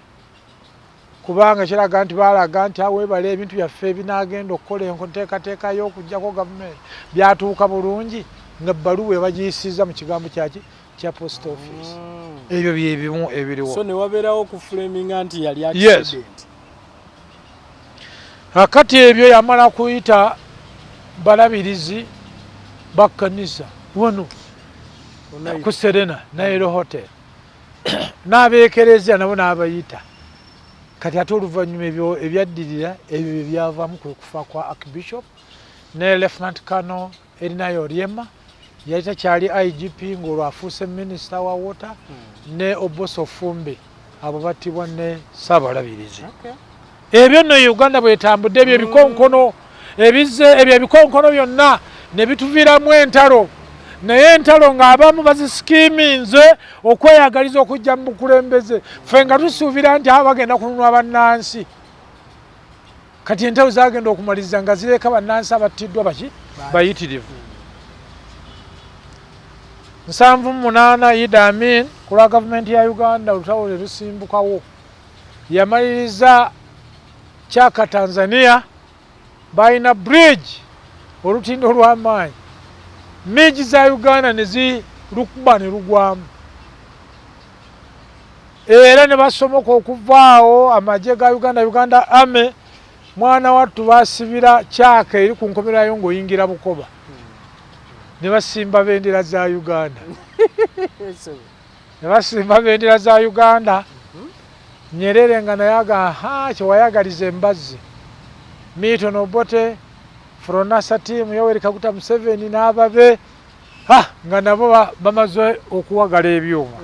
kubanga kiraga nti balaga nti aweebala ebintu byaffe ebinaagenda okukola enteekateeka y'okuggyako gavumenti byatuuka bulungi, nga ebbaluwa ebagiyisizza mu kigambo kyaki kya post office. Ebyo byebimu ebiriwo. So ne wabeerawo okuframinga nti yali accident. Kakati ebyo yamala kuyita balabirizi ba kkanisa wano ku Serena Nile Hotel n'abeekerezia nabo n'abayita. Kati ate oluvannyuma ebyo ebyaddirira ebyo bye byavaamu kwe kufa kwa Archbishop ne Lieutenant Colonel Erinayo Oryema, yali takyali IGP ng'olwo afuuse minisita wa water, ne Oboth Ofumbe, abo battibwa ne Ssaabalabirizi. Ebyo nno Uganda bwetambudde, ebyo ebikonkono ebizze, ebyo ebikonkono byonna ne bituviiramu entalo, naye entalo ng'abamu bazisikiiminze okweyagaliza okujja mu bukulembeze, ffe nga tusuubira nti aba bagenda kununwa bannansi. Kati entalo zagenda okumaliriza nga zireka bannansi abattiddwa baki bayitirivu. 78 Idi Amin, ku lwa gavumenti ya Uganda, olutalo lwe lusimbukawo. Yamaliriza Kyaka Tanzania, balina bridge, olutindo olw'amaanyi, MiG za Uganda ne zirukuba ne lugwamu, era ne basomoka okuvaawo amagye ga Uganda, Uganda Army. Mwana wattu basibira Kyaka eri ku nkomererayo ng'oyingira Bukoba, ne basimba bendera za Uganda, ne basimba bendera za Uganda. Nyerere nga naye aga ha kyewayagaliza embazzi, Milton Obote, Fronasa team, Yoweri Kaguta Museveni n'ababe nga nabo bamaze okuwagala ebyuma.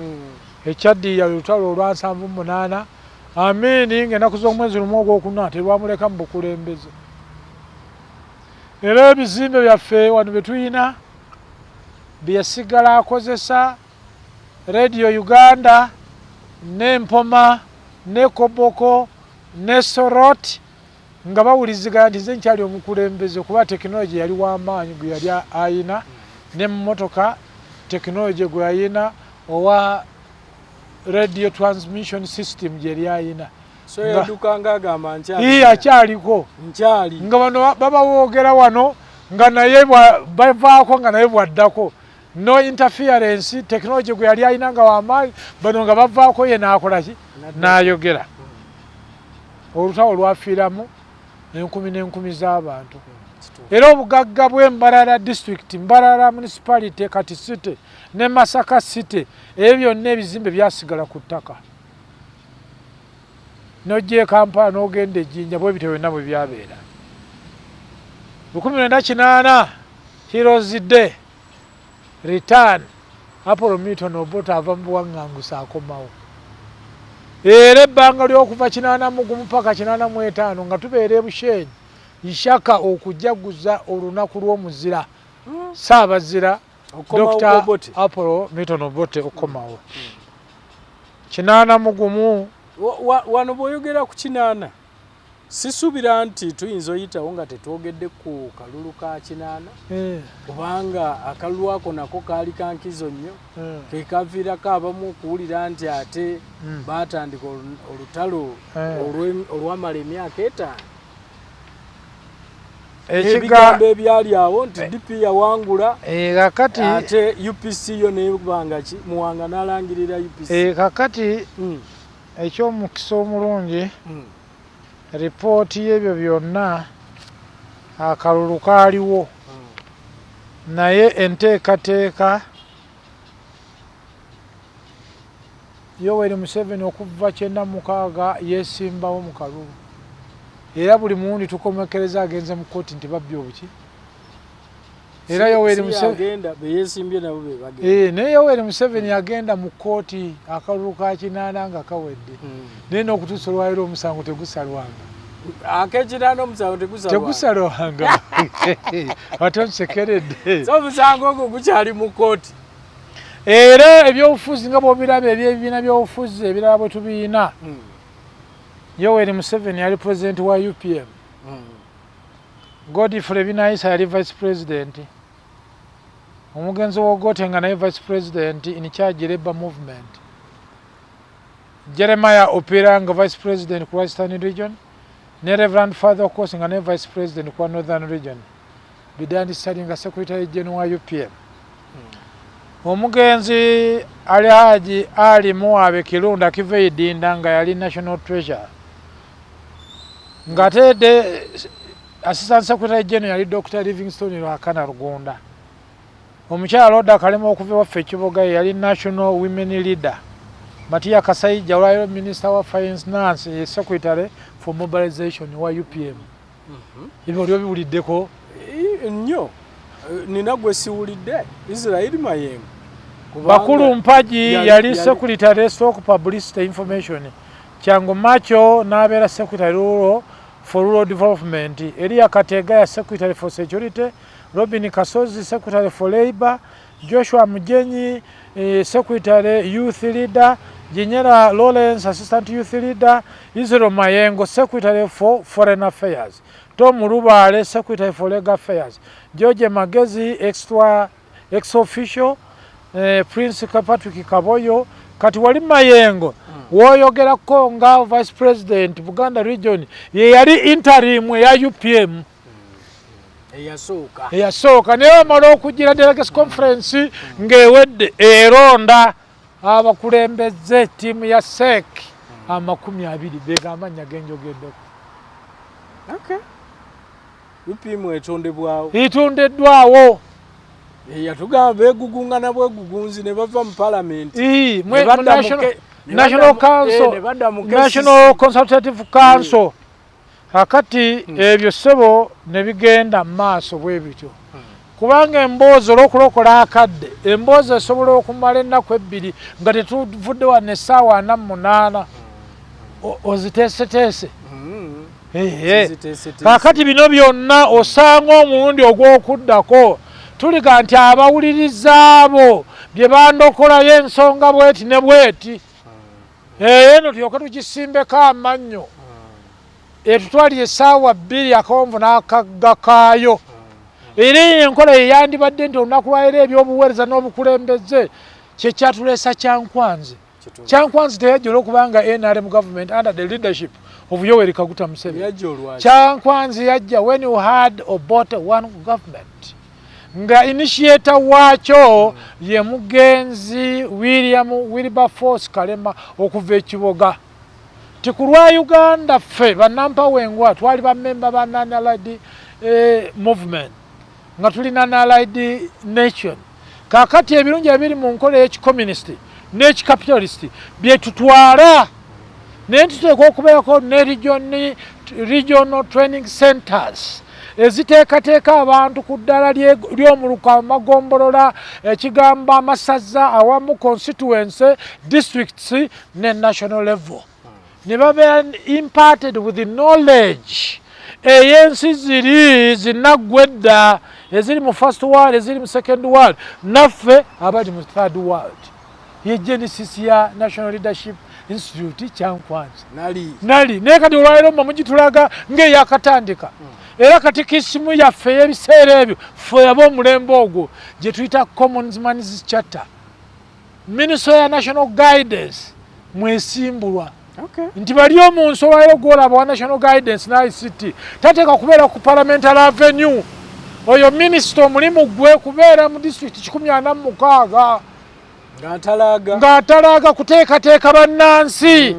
Ekyaddirira lutalo olwa 78, Amini ng'ennaku z'omwezi 1 ogwokuna terwamuleka mu bukulembeze. Era ebizimbe byaffe wano bye tuyina bye yasigala akozesa, Radio Uganda n'Empoma ne Koboko ne Soroti, nga bawuliziganya nti nze nkyali omukulembeze, kuba tekinologi yali w'amaanyi gwe yali ayina, ne mmotoka tekinologi gwe yayina owa radio transmission system gye yali ayina. So yaddukanga agamba nkyali, akyaliko. Nkyali. Nga bano babawoogera wano nga naye bavaako nga naye bwaddako, no interference. Tekinologi gwe yali alina nga wamaanyi, bano nga bavaako ye naakola ki, n'ayogera. Olutalo lwafiiramu enkumi n'enkumi z'abantu. Era obugagga bw'e Mbarara district, Mbarara municipality, kati city ne Masaka city, ebyo byonna ebizimbe byasigala ku ttaka. N'ojja e Kampala n'ogenda e Jinja, bwe bityo byonna bwe byabeera. 1980 Heroes Day return, Apollo Milton Obote ava mu buwaŋŋanguse akomawo. Era ebbanga ly'okuva 81 paka 85 nga tubeera e Bushenyi, Ishaka okujaguza olunaku lw'omuzira Ssaabazira Dr. Apollo Milton Obote okukomawo. 81. Wano bw'oyogera ku 80, sisuubira nti tuyinza oyitawo nga tetwogedde ku kalulu ka 80, kubanga akalulu ako nako kaali ka nkizo nnyo, ke kaviirako abamu okuwulira nti ate baatandika olutalo olwamala emyaka 5. Ebigambo ebyali awo nti DP yawangula, kakati ate UPC yo nebanga ki Muwanga n'alangirira UPC. Kakati ekyomukisa omulungi, ripooti y'ebyo byonna akalulu kaaliwo, naye enteekateeka Yoweri Museveni okuva 96 yeesimbawo mu kalulu, era buli mulundi tukomekereza agenze mu kkooti nti babbye obuki. Era Yoweri Museveni naye Yoweri Museveni agenda mu kkooti akalulu ka 80 nga kawedde, naye n'okutuusa olwaleero omusango tegusalwanga. Ak'ekinaana omusango tegusalwanga. Ate onsekeredde. So omusango ogwo gukyali mu kkooti. Era ebyobufuzi nga bw'obiraba ebyebibiina by'obufuzi ebirala bwe tubiina, Yoweri Museveni yali president wa UPM, Godfrey Binaisa yali vice president, omugenzi w'Ogote nga naye vice president in charge labor movement, Jeremiah Opira nga vice president ku Western Region, ne Reverend Father Okosi nga naye vice president ku Northern Region, Bidandi Ssali nga secretary general wa UPM. Omugenzi Alhaji Ali Muwabe Kirunda Kive Idinda nga yali national treasurer, ng'ate de assistant secretary general yali Dr. Livingstone Lwakana Rugunda. Omukyala Rhoda Kalema okuva ewaffe e Kiboga ye yali national women leader. Matia Kasaija olwaliro minister wa finance ye secretary for mobilization wa UPM. Ebyo oli obiwuliddeko? Nnyo. Nina gwe siwulidde, Israel Mayengo. Bakulu Mpagi yali secretary stock publicity information, Kyangu Macho n'abeera secretary rural for rural development, Elia Katega ya secretary for security, Robin Kasozi secretary for labor, Joshua Mugenyi secretary youth leader, Jinyera Lawrence assistant youth leader, Israel Mayengo secretary for foreign affairs, Tom Lubaale secretary for legal affairs, George Magezi extra ex official, Prince Patrick Kaboyo. Kati wali Mayengo woyogerako nga vice president Buganda region, ye yali interim eya UPM eyasooka. Eyasooka, naye bamala okugira delegates conference ng'ewedde eronda abakulembeze ttiimu ya SEC 20, bega amannya genjogeddeko. Okay. UPM etondebwawo. Etondeddwawo. Yatugamba beegugunga na bwegugunzi ne bava mu palamenti. Ii, mu National Council, National Consultative Council. Kakati ebyo ssebo ne bigenda mu maaso bwe bityo, kubanga emboozi olw'okulokola akadde, emboozi esobola okumala ennaku 2 nga tetuvudde wano essaawa 48, oziteeseteese. Kaakati bino byonna osanga omulundi ogw'okuddako tuliga nti abawuliriza abo bye bandokolayo ensonga bweti ne bweti, eno tulyoke tugisimbeko amannyo, etutwalire essaawa 2 akawonvu n'akagga kaayo. Era eyo enkola ye yandibadde nti olunaku lwaleero ebyobuweereza n'obukulembeze kyekyatuleesa Kyankwanzi. Kyankwanzi teyajja olwokubanga NRM government under the leadership of Yoweri Kaguta Museveni. Kyankwanzi yajja when you had Obote one government, nga initiator waakyo ye mugenzi William Wilberforce Kalema okuva e Kiboga. Ti ku lwa Uganda ffe bannampawengwa twali bammemba ba Non-Allied Movement, nga tuli Non-Allied Nation. Kakati ebirungi ebiri mu nkola ey'ekicommunist n'ekicapitalist byetutwala, naye tuteekwa okubeerako ne regional training centers eziteekateeka abantu ku ddala ly'omuluka, amagombolola, ekigambo amasaza awamu constituency, districts ne national level, ne babeera imparted with the knowledge ey'ensi ziri zinaggwa edda, eziri mu first world, eziri mu second world, naffe abali mu third world. Ye genesis ya National Leadership Institute Kyankwanzi. Nali. Nali naye kati olwaleero mmwe mugitulaga ng'eyakatandika. Era katikisimu yaffe ey'ebiseera ebyo, ffe ab'omulembe ogwo, gye tuyita Common Man's Charter, Ministry ya National Guidance mwesimbulwa nti bali omunsi olwaleero gwolaba wa National Guidance na ICT tateeka kubeera ku Parliamentary Avenue. Oyo minisita omulimu gwe kubeera mu disitulikiti 146 ng'atalaaga, ng'atalaaga kuteekateeka bannansi.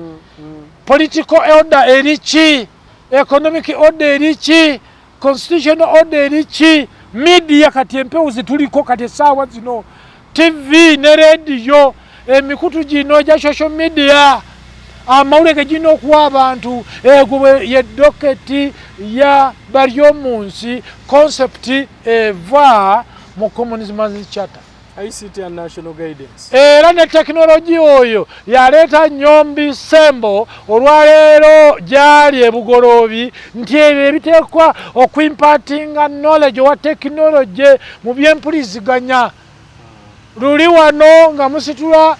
Political order eri ki? Economic order eri ki? Constitutional order eri ki? Media kati empewo zituliko kati essaawa zino, TV ne rediyo, emikutu gino egya social media, amawulire ge girina okuwa abantu, ego ye docket ya Baryomunsi. Concept eva mu Common Charter. ICT and National Guidance. Era ne tekinologi oyo yaleeta Nyombi Sembo olwaleero gyali ebugoloobi, nti ebyo ebiteekwa okuimpartinga knowledge owa tekinologi mu byempuliziganya. Luli wano nga musitula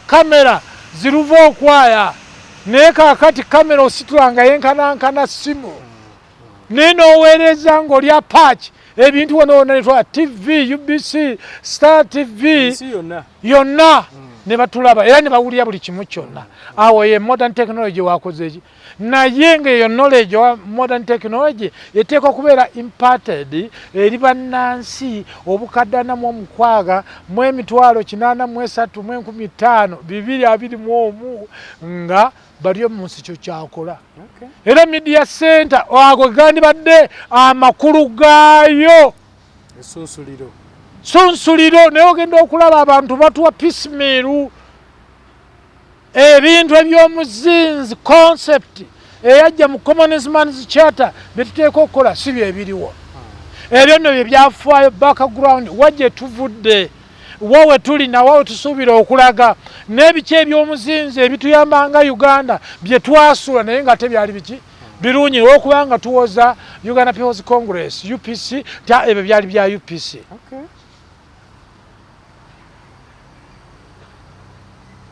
kamera ziruva okwaya, naye kaakati kamera ositula nga yenkanankana simu, naye n'oweereza ng'oli apaaki ebintu wona wona netwala TV, UBC, Star TV. Ensi yonna. Yonna ne batulaba era ne bawulira buli kimu kyonna. Awo ye modern technology wakoze eki, naye ngaeyo knowledge owa modern technology eteekwa kubeera imparted eri bannansi 483,521 nga bali omunsi. Kyo kyakola. Era media center ago gandibadde amakulu gaayo. Esunsuliro. Sunsuliro. Naye ogenda okulaba abantu batuwa piecemeal ebintu ebyomuzinzi. Concept eyajja mu Common Man's Charter byetuteeka okukola si byebiriwo. Ebyo nno bye byafaayo, background, wa gye tuvudde, wa we tuli, nawa we tusuubira okulaga, n'ebiki ebyomuzinzi ebituyamba nga Uganda bye twasula, naye nga ate byali biki birungi, olwokubanga tuwoza Uganda People's Congress, UPC, ta ebyo byali bya UPC.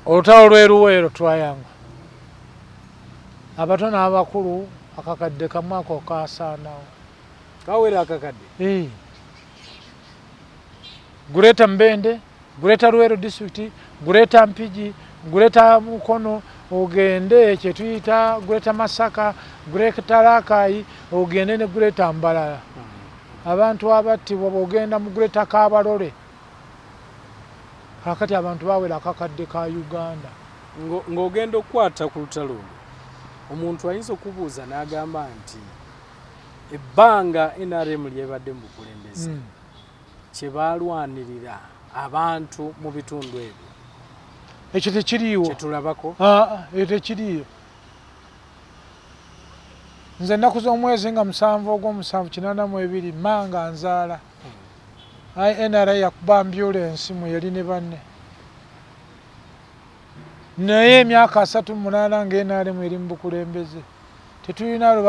Olutalo lw'eruweero twayangwa abato n'abakulu 1,000 ako kasaanawo. Kawera akakadde. Greater Mbende, Greater Luweero District, Greater Mpigi, Greater Mukono, ogende kyetuyita Greater Masaka, Greater Rakai, ogende ne Greater Mbalala. Abantu abattibwa, bwogenda mu Greater Kabarole, kakati abantu bawera akakadde ka Uganda. Ng'ogenda okukwata ku lutalo olwo, omuntu ayinza okubuuza n'agamba nti ebbanga NRM lyebadde mu bukulembeze, kye baalwanirira abantu mu bitundu ebyo Ekyo tekiriiwo. Kyetulabako. Ah, ekyo tekiriiyo. Nze ennaku z'omwezi nga 7 ogw'omusanvu 82, manga nzaala, NRA yakuba ambulensi mu yali ne banne, naye emyaka 38 nga NRM eri mu bukulembeze, tetulina lwe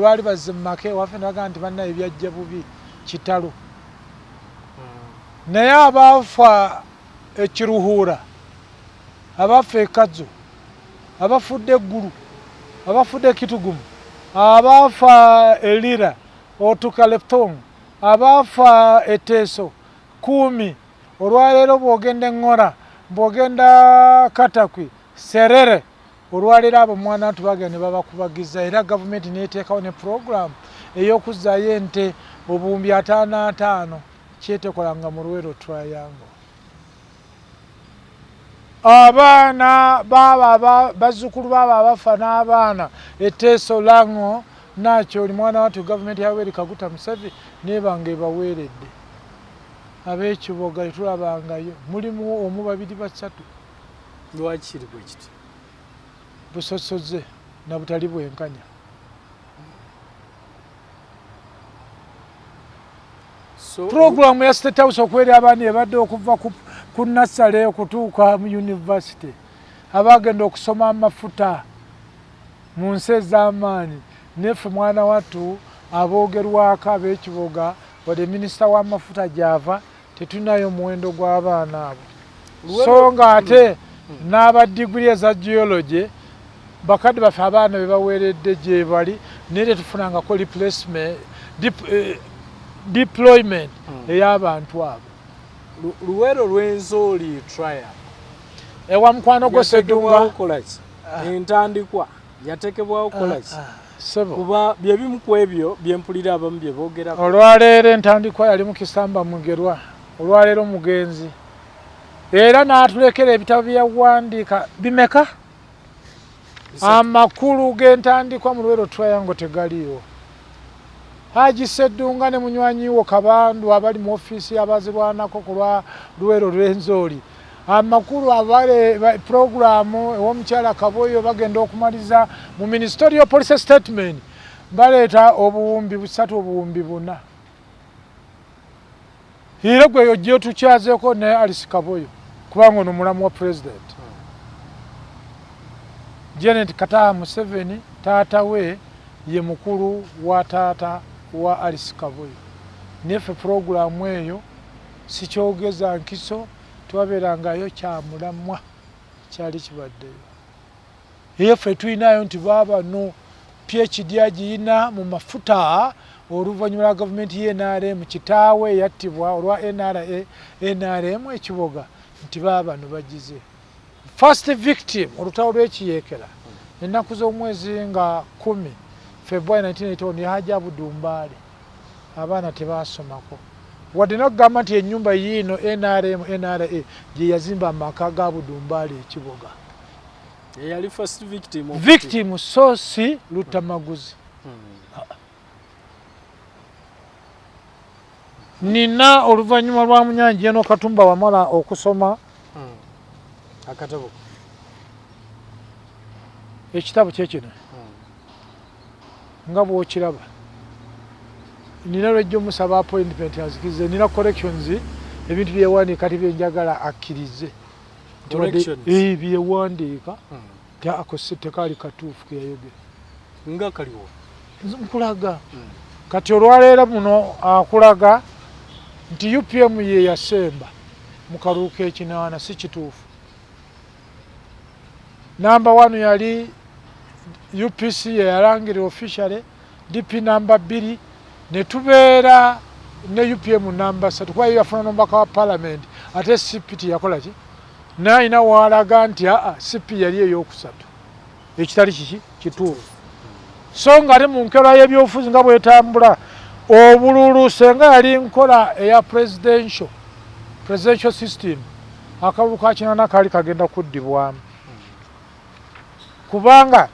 baali bazze mu maka ewaffe nebagaa nti bannaye byajja bubi kitalo. Naye abaafa ekiruhuura, abafa ekazo, abafudde eggulu, abafudde ekitugumu, abaafa elira otukaleptong, abaafa eteeso kumi, olwaleero bwogenda eŋŋora, bwogenda Katakwi, Serere, olwaleero abo mwana ntu bagenda ne babakubagiza. Era gavumenti neteekawo ne program ey'okuzzaayo ente 550,000 kyetekolanga mu Luweero Triangle. Abaana baaba bazzukulu baaba abafa n'abaana eteeso lango nakyo oli mwana wattu gavumenti ya Yoweri Kaguta Museveni neeba nga ebaweeredde. Ab'ekiboga tetulabangayo, mulimu omu, babiri, basatu. Lwaki kiri bwe kiti? Busosoze na butali bwenkanya. So Puroguramu ya State House okuweera abaana ebadde okuva ku nursery okutuuka mu university, abagenda okusoma amafuta mu nsi ez'amaanyi. Neffe mwana wattu aboogerwako ab'ekiboga, wadde minisita w'amafuta gyava, tetulinayo muwendo gw'abaana abo. So nga ate n'aba diguli eza geology, bakadde baffe abaana be baweeredde gye bali, naye tetufunangako replacement, deployment ey'abantu abo. Luwero Rwenzori trial Ewa mukwano gwo Seddunga. Yatekebwawo kolaki? Entandikwa yatekebwawo kolaki? Sebo. Kuba byebimu ku ebyo byempulira abamu bye boogerako. Olwaleero entandikwa yali mu Kisamba Mugerwa, olwaleero omugenzi era n'atulekera ebitabo bye yawandiika bimeka? Amakulu g'entandikwa mu Luwero Triangle tegaliiwo. Haji Seddunga ne munywanyi wo Kabandu abali mu ofiisi y'abazirwanako ku lwa Luwero Rwenzori, amakulu abale puroguramu ew'omukyala Kaboyo bagenda okumaliza mu ministerial policy statement, baleeta obuwumbi 3, obuwumbi 4. Era gwe ojja otukyazeeko ne Alice Kaboyo, kubanga ono mulamu wa president Janet Kataha Museveni, taata we ye mukulu wa taata wa Alice Kaboyo. Neffe puroguramu eyo sikyogeza nkiso, twabeerangayo kyamulamwa kyali kibaddeyo. Eyo ffe tulinayo nti baabano PhD agiyina mu mafuta oluvannyuma lwa gavumenti ye NRM, kitaawe yattibwa olwa NRA NRM ekiboga, nti baabano bagize first victim olutalo lw'ekiyeekera ennaku z'omwezi nga 10 February 1981 ye Haji Abdu Mbaale. Abaana tebasomako wadde nokugamba nti ennyumba yiino NRM NRA gye yazimba amaka ga Budumbaale ekiboga. Eyali first victim. Victim so si Lutamaguzi. Nina oluvannyuma lwa Munyangi Eno Katumba wamala okusoma akatabo, ekitabo kyekino nga bwokiraba, nina lwejjo musaba appointment anzikirize, nina corrections, ebintu byewandiika kati byenjagala akkirize. Corrections? Byewandiika ti ako si tekaali katuufu keyayogera. Nga kaliwo? Nkulaga kati olwaleero muno akulaga nti UPM ye yasemba mu kalulu k'ekinaana, si kituufu. Namba 1 yali UPC, yeyalangirira officially, DP namba 2, ne tubeera ne UPM namba 3, kuba yo yafuna n'omubaka wa parliament, ate CP teyakola ki, naye alina waalaga nti aa CP yali eyokusatu, ekitali kiki kituufu. So nga ate mu nkola y'ebyobufuzi nga bwetambula obululu, senga yali nkola eya presidential system, akalulu ka 80 kaali kagenda kuddibwamu, kubanga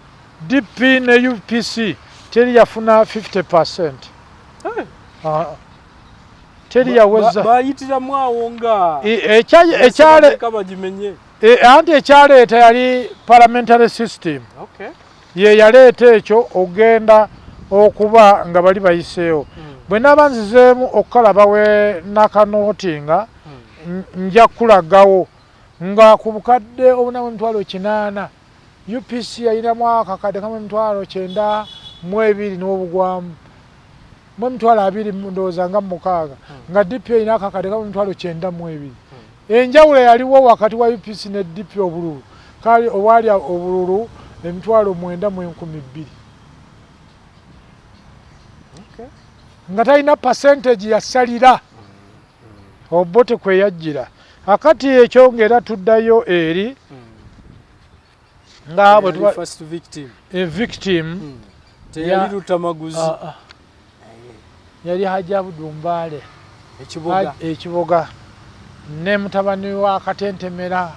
DP ne UPC teri yafuna 50%. Teri yaweza. Bayitiramu awo nga bagimenye. Anti ekyaleeta yali parliamentary system. Ye yaleeta ekyo ogenda okuba nga bali bayiseewo. Bwe naaba nzizeemu okukalaba we nakanootinga, nja kulagawo nga ku bukadde obuna mu 800,000, UPC yayinamu akakadde kamu 92,000 n'obugwamu mu 20,000, ndowooza nga 60, nga DP erina akakadde kamu 92,000. Enjawulo yaliwo wakati wa UPC ne DP obululu kali obwali obululu 92,000. Nga talina percentage yasalira Obote kwe yajjira. Akati ekyo ng'era tuddayo eri nga bwe tuba first victim. A victim. Teyali Lutamaguzi. Yali Haji Abdu Mbaale. Ekiboga. Ekiboga ne mutabani wa Katentemera.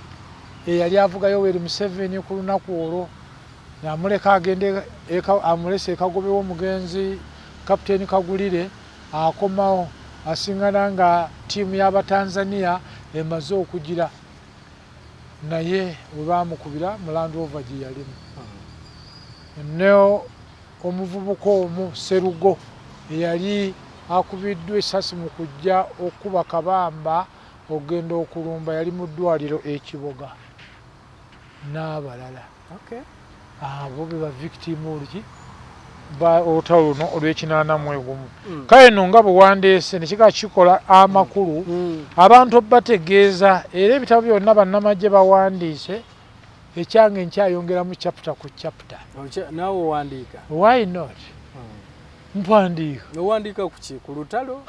Eyali avuga Yoweri Museveni ku lunaku olwo namuleka agende amulese ekagobewo omugenzi Kapiteeni Kagulire, akomawo asingana nga ttiimu y'Abatanzania emaze okugira, naye we baamukubira mu Land Rover gye yalimu. Ne omuvubuka omu Serugo eyali akubiddwa essasi mu kujja okukuba Kabamba okugenda okulumba yali mu ddwaliro e Kiboga n'abalala. Abo be ba victim oluki olutalo luno olw'ekinaana mu egumu. Kale nno nga bwe wandeese ne kika kikola amakulu abantu bategeeza, era ebitabo byonna bannamagye bawandiise, ekyange nkyayongeramu chapter ku chapter. Naawe owandiika? Why not? Mpandiika. Owandiika ku ki? Ku lutalo?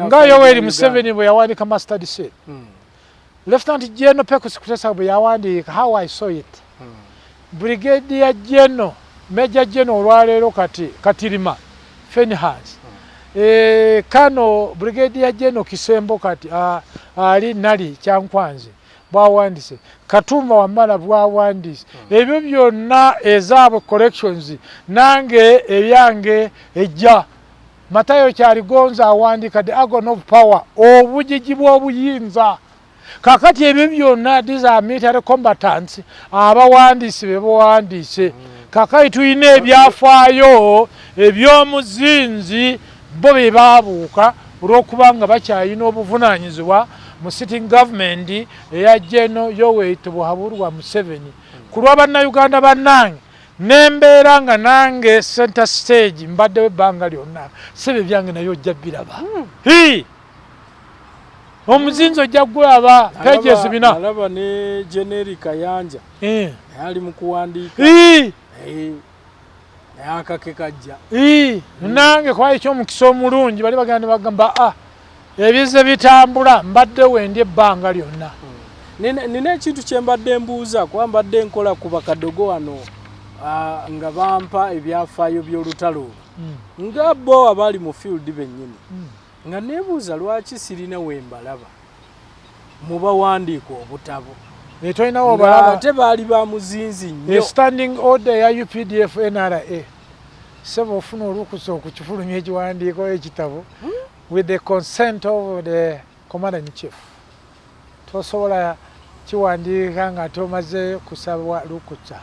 Nga Yoweri Museveni bwe yawandiika Mustard Seed. Lieutenant General Pecos Kutesa bwe yawandiika How I Saw It. Brigadier General, Major General olwaleero kati Katirima Fenhas. Kano Brigadier General Kisembo kati ali nali Kyankwanzi bwawandise, Katumba Wamala bwawandise. Ebyo byonna ezaabwe collections, nange ebyange ejja. Matayo Kyaligonza awandiika The Agony of Power, obujiji bw'obuyinza. Kakati ebyo byonna these are military combatants, abawandiisi be bawandiise. Kakati tulina ebyafaayo eby'omuzinzi bo be baabuuka olw'okuba nga bakyalina obuvunaanyizibwa mu sitting government eya General Yoweri Tibuhaburwa Museveni. Ku lwa bannayuganda bannange, nembeera nga nange center stage mbaddewo ebbanga lyonna, sebe byange naye ojja biraba. Omuzinzi ojja gulaba pages 4. Nalaba ne Jeneri Kayanja naye ali mu kuwandiika. Naye akake kajja. Nange kwali ekyomukisa omulungi bali bagenda ne bagamba ebize bitambula, mbadde wendi ebbanga lyonna. Nina ekintu kye mbadde mbuuza, kuba mbadde nkola ku bakadogo wano nga bampa ebyafaayo by'olutalo olwo. Nga bo abali mu field bennyini. Nga neebuuza lwaki sirina we mbalaba mubawandiika obutabo. Tolinawo obalaba. Ate baali ba muzinzi nnyo. Standing order ya UPDF NRA. Sebo ofuna olukusa okukifulumya ekiwandiiko ekitabo with the consent of the commander in chief. Tosobola kiwandiika nga tomaze kusabwa lukusa.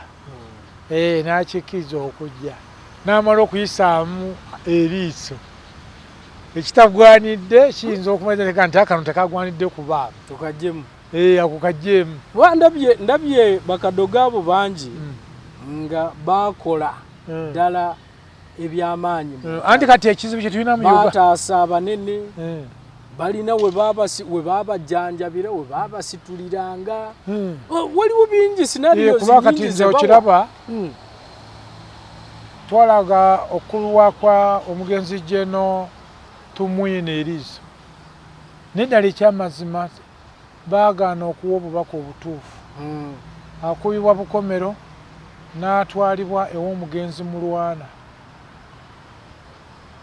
N'akikkiriza okujja. N'amala okuyisaamu eriiso. Ekitagwanidde kiyinza okumanya nti akano tekagwanidde kubaamu. Tukaggyemu. Ako kaggyemu. Kuba ndabye bakadogo abo bangi nga baakola ddala ebyamaanyi. Anti kati ekizibu kye tulina mu Uganda. Baataasa abanene. Balina we baabajjanjabira, we baabasituliranga. Waliwo bingi scenarios kuba kati nze okiraba. Twalaga okulwa kwa omugenzi General Tumwine eriiso. Naye ekyamazima baagaana okuwa obubaka obutuufu. Akubibwa Bukomero n'atwalibwa ew'omugenzi Mulwana.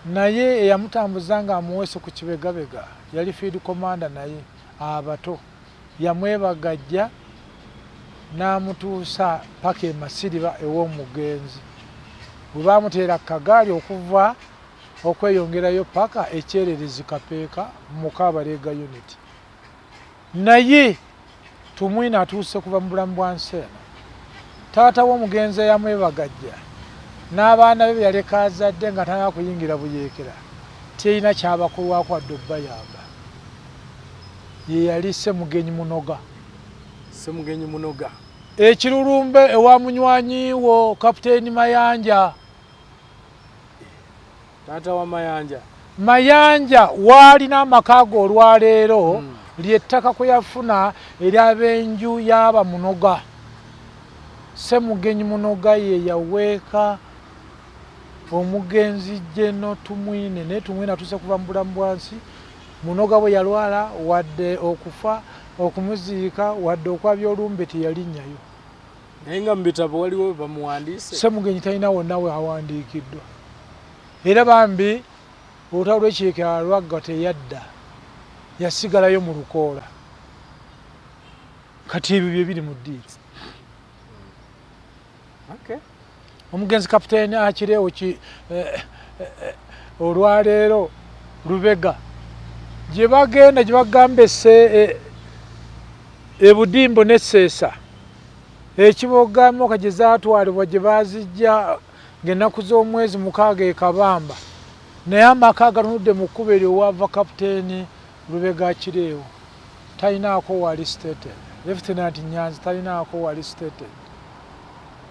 Naye eyamutambuza ng'amuweese ku kibegabega yali field commander, naye abato yamwebagajja n'amutuusa paka e Masiriba ew'omugenzi. Bwe baamuteera kagaali okuva okweyongerayo paka ekyererezi Kapeeka mu Kabalega unit. Naye Tumwine atuuse kuva mu bulamu bwa nsi eno. Taata w'omugenzi eyamwebagajja n'abaana be be yaleka azadde nga tannaba kuyingira buyeekera terina kyabakolwako wadde okubayamba. Ye yali Ssemugenyi Munoga. Ssemugenyi Munoga. Ekirulumbe ewa munywanyi wo Kapiteeni Mayanja. Taata wa Mayanja. Mayanja waalina amaka ge olwaleero ly'ettaka kwe yafuna ery'ab'enju y'aba Munoga. Ssemugenyi Munoga ye yaweeka omugenzi General Tumwine, naye Tumwine atuuse kuva mu bulamu bwa nsi. Munoga bwe yalwala wadde okufa okumuziika wadde okwabya olumbe teyalinnyayo. Naye nga mu bitabo waliwo bamuwandiise. Ssemugenyi talina wonna we awandiikiddwa. Era bambi olutalo lw'ekiyeekera lwagga teyadda, yasigalayo mu lukoola. Kati ebyo bye biri mu ddiiro. Omugenzi kapiteeni Akirewo ki olwaleero Lubega gye bagenda gye bagamba ebudimbo n'esseesa ekibogamoka gye zaatwalibwa gye baazijja ng'ennaku z'omwezi 6 ekabamba, naye amaka agatunudde mu kkubo eryo wava kapiteeni Lubega Akirewo talinaako wali stated, Lieutenant Nyanzi talinaako wali stated.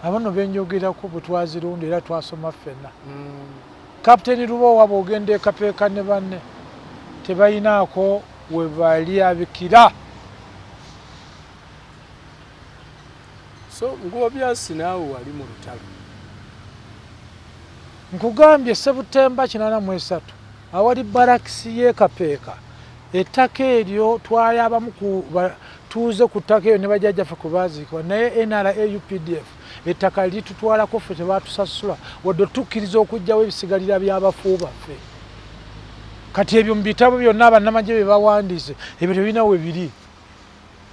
Abano benjogerako bwe twazirunda era twasoma ffenna. Kapiteeni Lubowa bw'ogenda e Kapeeka ne banne tebalinaako we bali abikira. So Nkubabyasi naawe wali mu lutalo. Nkugambye Sebutemba 83 awali barakisi y'e Kapeeka, ettaka eryo twali abamu ku batuuze ku ttaka eryo ne bajjajjaffe kwe baaziikibwa, naye NRA UPDF ettaka litutwalako ffe tebatusasula wadde otukkiriza okuggyawo ebisigalira by'abafu baffe. Kati ebyo mu bitabo byonna bannamagye bye bawandiise ebyo tebirina we biri.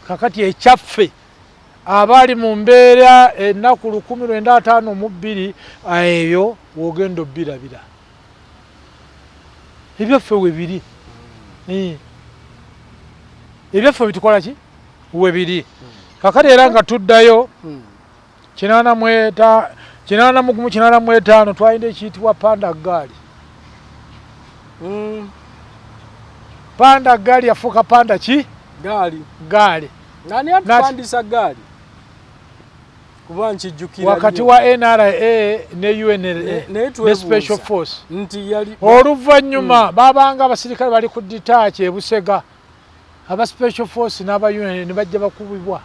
Kakati ekyaffe abaali mu mbeera ennaku 1952 eyo w'ogenda obbirabira ebyaffe we biri. Ebyaffe bitukola ki we biri. Kakati era nga tuddayo 81 85 twalina ekiyitibwa panda gaali. Panda gaali yafuuka panda ki? Gaali. Gaali. Nani atupandisa gaali? Kuba nkijjukira wakati wa NRA ne UNLA ne Special Force. Nti yali oluvannyuma babanga abasirikale bali ku detach e Busega, aba Special Force n'aba UNLA ne bajja bakubibwa.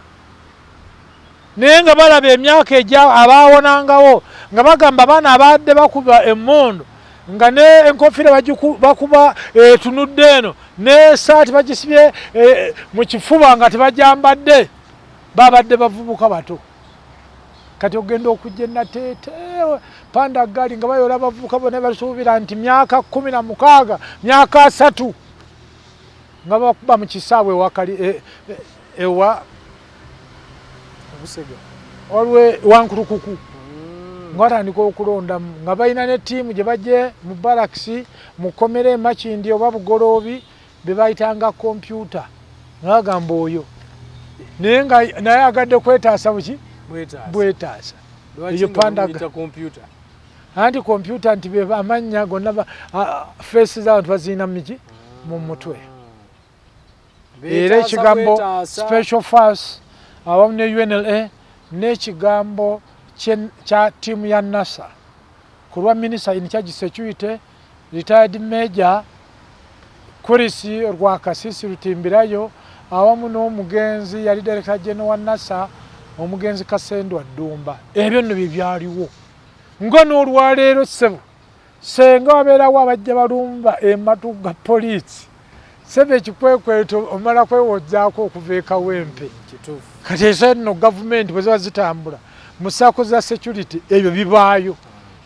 Naye nga balaba emyaka egya abaawonangawo nga bagamba abaana abadde bakuba emmundu nga ne enkofiira bakuba etunudde eno n'essaati bagisibye mu kifuba nga tebajambadde, babadde bavubuka bato. Kati ogenda okujja Nateete panda gaali nga bayola abavubuka bonna basuubira nti myaka 16 myaka 3 nga bakuba mu kisaawe ewakali ewa Busega olwe Wankulukuku nga batandika okulondamu nga balina ne ttiimu gye bajje mu barakisi mu kkomera e Makindye oba Bugoloobi be bayitanga kompyuta nga bagamba oyo naye nga naye agadde kwetaasa buki bwetaasa eyo panda anti kompyuta nti be amannya gonna feesi z'abantu bazirina miki mu mutwe. Era ekigambo Special Force awamu ne UNLA n'ekigambo kya ttiimu ya NASA ku lwa Minister in charge security retired Major Chris Rwakasisi Rutimbirayo awamu n'omugenzi yali Director General wa NASA omugenzi Kasendwa Ddumba. Ebyo nno bye byaliwo nga n'olwaleero ssebo senga wabeerawo abajja balumba ematuga poliisi sebe ekikwekweto omala kwewozzaako okuva e Kawempe. Kati ese nno gavumenti bwe ziba zitambula mu ssaako za security ebyo bibaayo.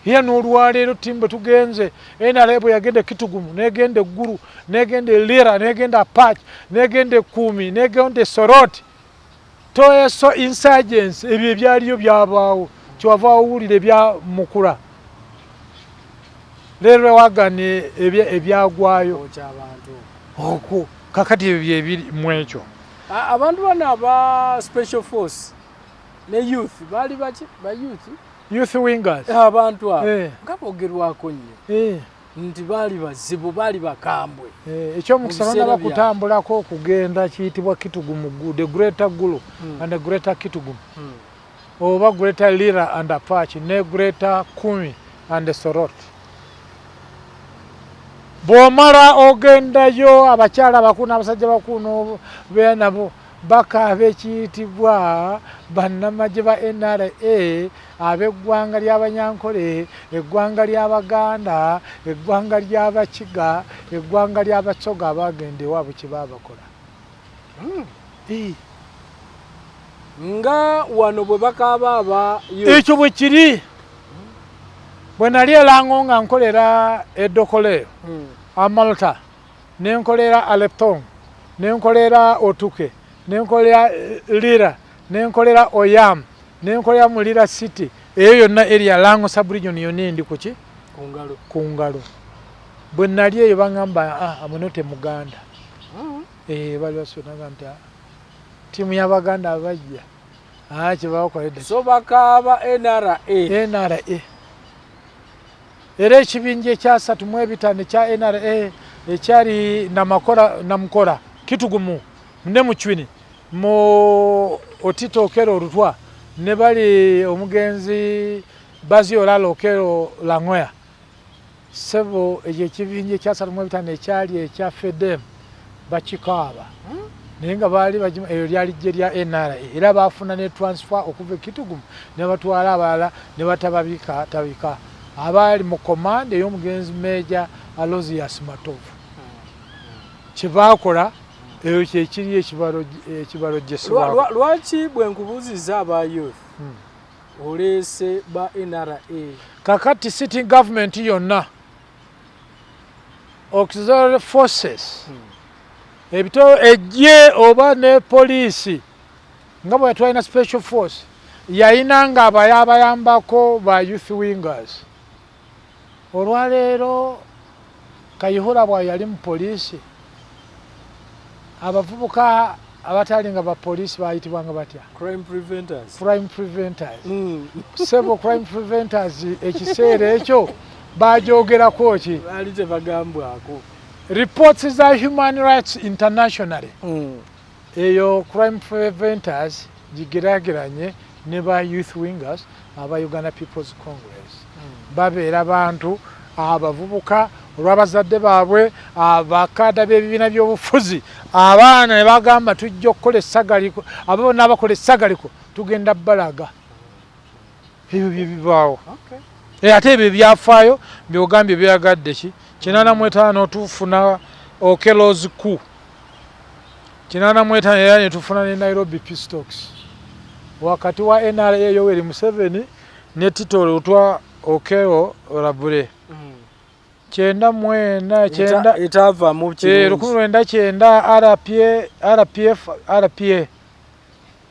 Era n'olwaleero ttiimu bwe tugenze NRA bwe yagenda e Kitugumu n'egenda e Ggulu n'egenda e Lira n'egenda Apac n'egenda e Kumi n'egenda e Soroti Toeso insurgency ebyo ebyaliyo byabaawo kyewava owulira ebya Mukula leero wagane ebyagwayo okwo. Kakati ebyo byebiri mu ekyo. Abantu bano aba Special Force ne youth baali baki ba youth youth wingers abantu abo nga boogerwako nnyo nti baali bazibu baali bakambwe. Ekyomukisa bana bakutambulako okugenda kiyitibwa Kitugumu, the Greater Gulu and the Greater Kitugumu oba Greater Lira and Apache ne Greater Kumi and Sorot. Bw'omala ogendayo abakyala abakulu n'abasajja bakulu beera nabo bakaaba ekiyitibwa bannamagye ba NRA ab'eggwanga ly'Abanyankole, eggwanga ly'Abaganda, eggwanga ly'Abakiga, eggwanga ly'Abasoga abagenda ewaabwe kye baabakola. Nga wano bwe bakaaba aba ekyo bwe kiri. Bwe nali Elango nga nkolera Edokoleyo Amalta, ne nkolera Aleptong, ne nkolera Otuke, Nenkolera Lira, nenkolera Oyam, nenkolera mu Lira City. Eyo yonna area, Lango sub-region yonna endi kuki? Ku ngalo. Ku ngalo. Bwe nali eyo baŋŋamba, "Ah, amunote Muganda." Bali basonanga nti, "Ah, ttiimu y'Abaganda abajja." Ah, kyebakola edda. So bakaaba NRA. NRA. Era ekibinja ekyasatu mu 5 ekya NRA ekyali Namakora, Namukora, Kitugumu ne Mucwini mu Otito Okello Olutwa ne bali omugenzi Baziola Okello Langoya. Sebo, ekyo ekibinja ekyasatu mu 5 ekyali ekya FEDEM bakikaaba, naye nga baali eyo lyali ggye lya NRA. Era baafuna ne transfer okuva e Kitugumu ne batwala abalala ne batababika tabika abaali mu command ey'omugenzi Major Aloysius Matovu. Kyebakola eyo kyekiri ekibalojjesebwako. Lwaki bwe nkubuuziza aba youth oleese ba NRA? Kakati sitting government yonna, auxiliary forces, ebito ejje oba ne poliisi, nga bwe twalina special force, yayina nga abayabayambako ba youth wingers. Olwaleero Kayihura bwa yali mu poliisi, abavubuka abatali nga bapoliisi bayitibwanga batya? Crime preventers. Crime preventers. Sebo, crime preventers ekiseera ekyo bajogerako ki? Baali tebagambwako. Reports za Human Rights International, eyo crime preventers gigerageranye ne ba youth wingers aba Uganda People's Congress. Babeera bantu abavubuka olw'abazadde baabwe abakada b'ebibiina by'obufuzi, abaana ne bagamba tujja okukola essagaliko, abo bonna abakola essagaliko tugenda balaga. Ebyo bye bibaawo. Ate ebyo ebyafaayo byogambye byagadde ki? 85 tufuna Okello's coup. 85 era netufuna ne Nairobi Peace Talks wakati wa NRA Yoweri Museveni ne Tito Lutwa Okello Orabure. 94 kyenda Etavaamu kirungi. 1990 RPA, RPF, RPA,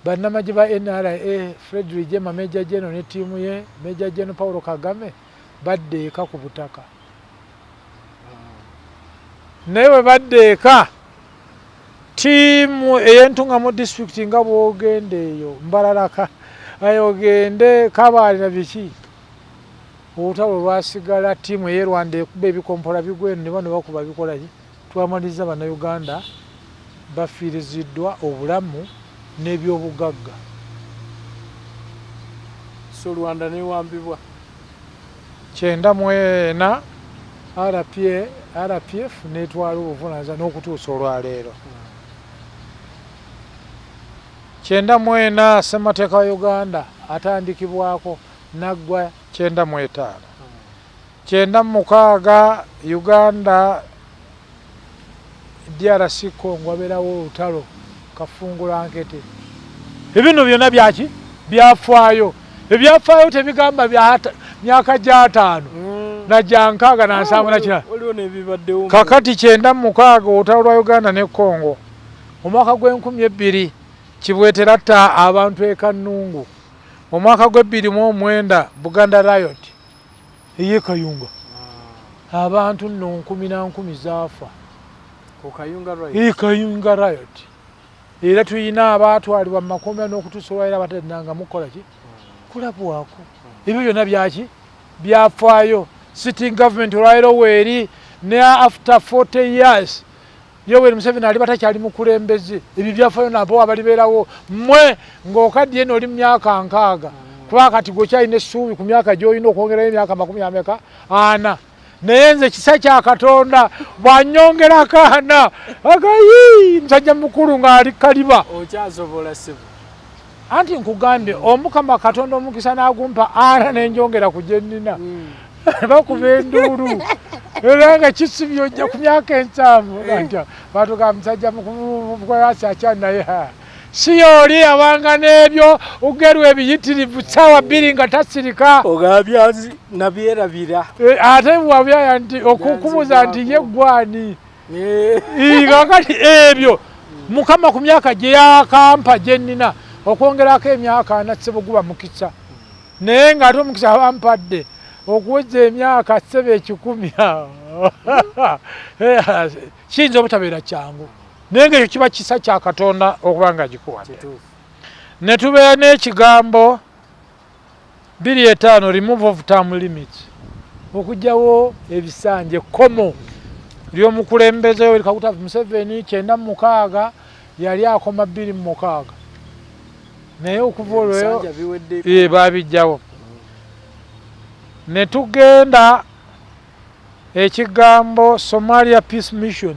bannamagye ba NRA, Fred Rwigyema, Major General, ne ttiimu ye, Major General Paulo Kagame, badda eka ku butaka. Naye bwe badda eka, ttiimu ey'Entungamu disitulikiti, nga bw'ogenda eyo Mbararaka, ayo ogende Kabaale na biki, olutalo lwasigala. Ttiimu ey'e Rwanda ekuba ebikompola bigwa eno ne bano bakuba bikolaki. Twamaliriza Bannayuganda bafiiriziddwa obulamu n'ebyobugagga. So Rwanda newambibwa. 94 RPA, RPF netwala obuvunanyizibwa n'okutuusa olwaleero. 94 ssemateeka wa Uganda atandikibwako, naggwa 95. 96 Uganda DRC Congo wabeerawo olutalo kafungula nkete. Ebino byonna byaki? Byafaayo. Ebyafaayo tebigamba myaka gy'ataano na gya nkaaga na nsanvu na kina. Waliwo n'ebibaddewo. Kakati 96 olutalo lwa Uganda ne Congo. Omwaka gw'2000 Kibwetera atta abantu e Kannungu. Omwaka gw'e 2009 Buganda riot ey'e Kayunga, abantu nno nkumi na nkumi zaafa. Ku Kayunga riot. E Kayunga riot. Era tuyina abaatwalibwa mu makomera n'okutuusa olwaleero abatannanga mukola ki kulabwako. Ebyo byonna byaki? Byafaayo. Sitting government olwaleero weeri ne after 40 years Yoweri Museveni aliba takyali mukulembeze. Ebyo byafaayo nabo abalibeerawo. Mmwe ng'okaddiye n'oli mu myaka 60, kuba kati gwe okyalina essuubi ku myaka gy'olina okwongerayo emyaka makumi ameka ana, naye nze kisa kya Katonda bw'annyongerako ana agayi musajja mukulu ng'ali kaliba. Okyasobola, ssebo. Anti nkugambye, Omukama Katonda omukisa n'agumpa ana nenjongera ku gye nnina, bakuba enduulu era nga kisibye ojja ku myaka 70 nti batuga musajja mukulu akyali naye si yooli abanga n'ebyo ugerwa ebiyitirivu saawa 2 nga tasirika. Ogabyazi nabyerabira. Ate wabyaya nti okukubuuza nti ye gwani? Kakati ebyo. Mukama ku myaka gye yakampa gye nnina okwongerako emyaka 40 ssebo guba mukisa, naye ng'ate omukisa bampadde okuweza emyaka ssebo 100 kiyinza obutabeera kyangu, naye ng'ekyo kiba kisa kya Katonda okuba nga gikuwadde. Ne tubeera n'ekigambo 25 remove of term limits, okugyawo ebisanja, ekkomo ly'omukulembeze Yoweri Kaguta Museveni 96 yali akoma 26, naye okuva olwo babijjawo. Ne tugenda ekigambo Somalia Peace Mission,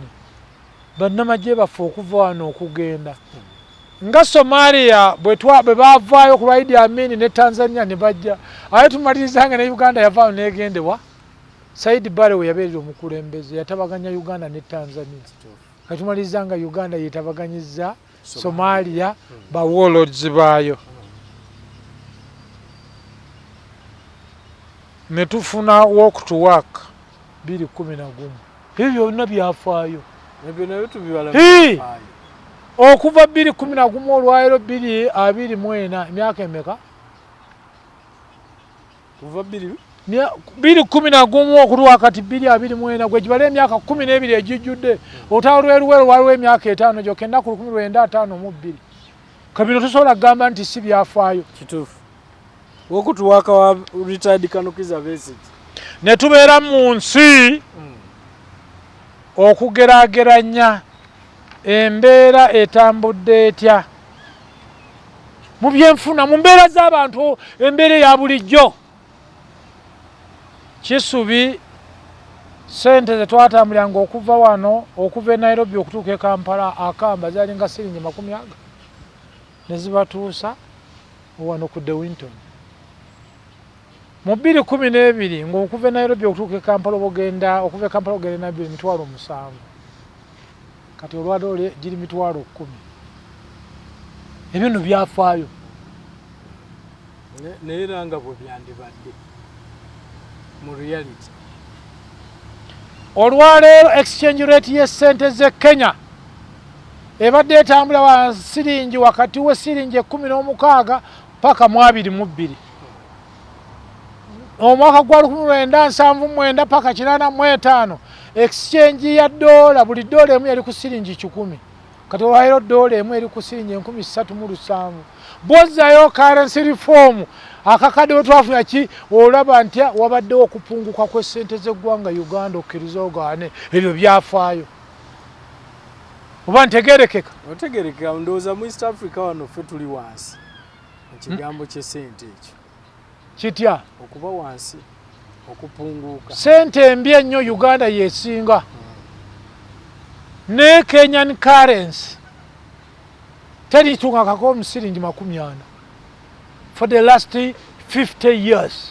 bannamagye baffe okuva wano okugenda nga Somalia bwe bavaayo ku lwa Idi Amin ne Tanzania ne bajja, ate tumaliriza nga ne Uganda yavaayo n'egendewa. Said Barre we yabeerera omukulembeze yatabaganya Uganda ne Tanzania, kati tumaliriza nga Uganda yetabaganyizza Somalia ba warlords baayo. Ne tufuna walk to work 2011, ebyo byonna byafaayo. Ebyo nabyo tubibala. Okuva 2011 olwaleero 2024, emyaka emeka? Kuva bbiri 2011 okutuuka kati 2024, gwe gibala emyaka 12 egijjudde. Olutalo lw'e Luweero waliwo emyaka 5 gyokka, ennaku 1952. Kabino tosobola kugamba nti si byafaayo. Kituufu. Walk to work wa retired Colonel Kizza Besigye. Ne tubeera mu nsi okugeraageranya embeera etambudde etya mu byenfuna, mu mbeera z'abantu, embeera eya bulijjo. Kisubi sente zetwatambuliranga okuva wano, okuva e Nairobi okutuuka e Kampala, akamba zalinga siringi 20 ne zibatuusa wano ku De Winton. Mu 2012 ng'okuva e Nairobi okutuuka e Kampala, oba ogenda okuva e Kampala ogenda e Nairobi, 7000, kati olwaleero giri 100,000. Ebyo nno byafaayo. Naye era nga bwe byandibadde mu reality. Olwaleero exchange rate y'essente z'e Kenya ebadde etambula wa siringi wakati we siringi 16 paka mu 22 omwaka gwa 1979 paka 85, exchange ya dola, buli dola emu yali ku siringi 100. Kati olwaleero dola emu eri ku siringi 3700. Bwozzayo currency reform akakadde wetwafuna ki, olaba nti wabaddewo okupunguka kw'essente z'eggwanga Uganda, okkiriza ogaane, ebyo byafaayo. Oba ntegerekeka? Otegerekeka. Ndowooza mu East Africa wano ffe tuli wansi mu kigambo ky'essente ekyo. Kitya? Okuba wansi, okupunguka. Sente embi ennyo Uganda yesinga, ne Kenyan currency teritungakako omusiringi 40 for the last 50 years.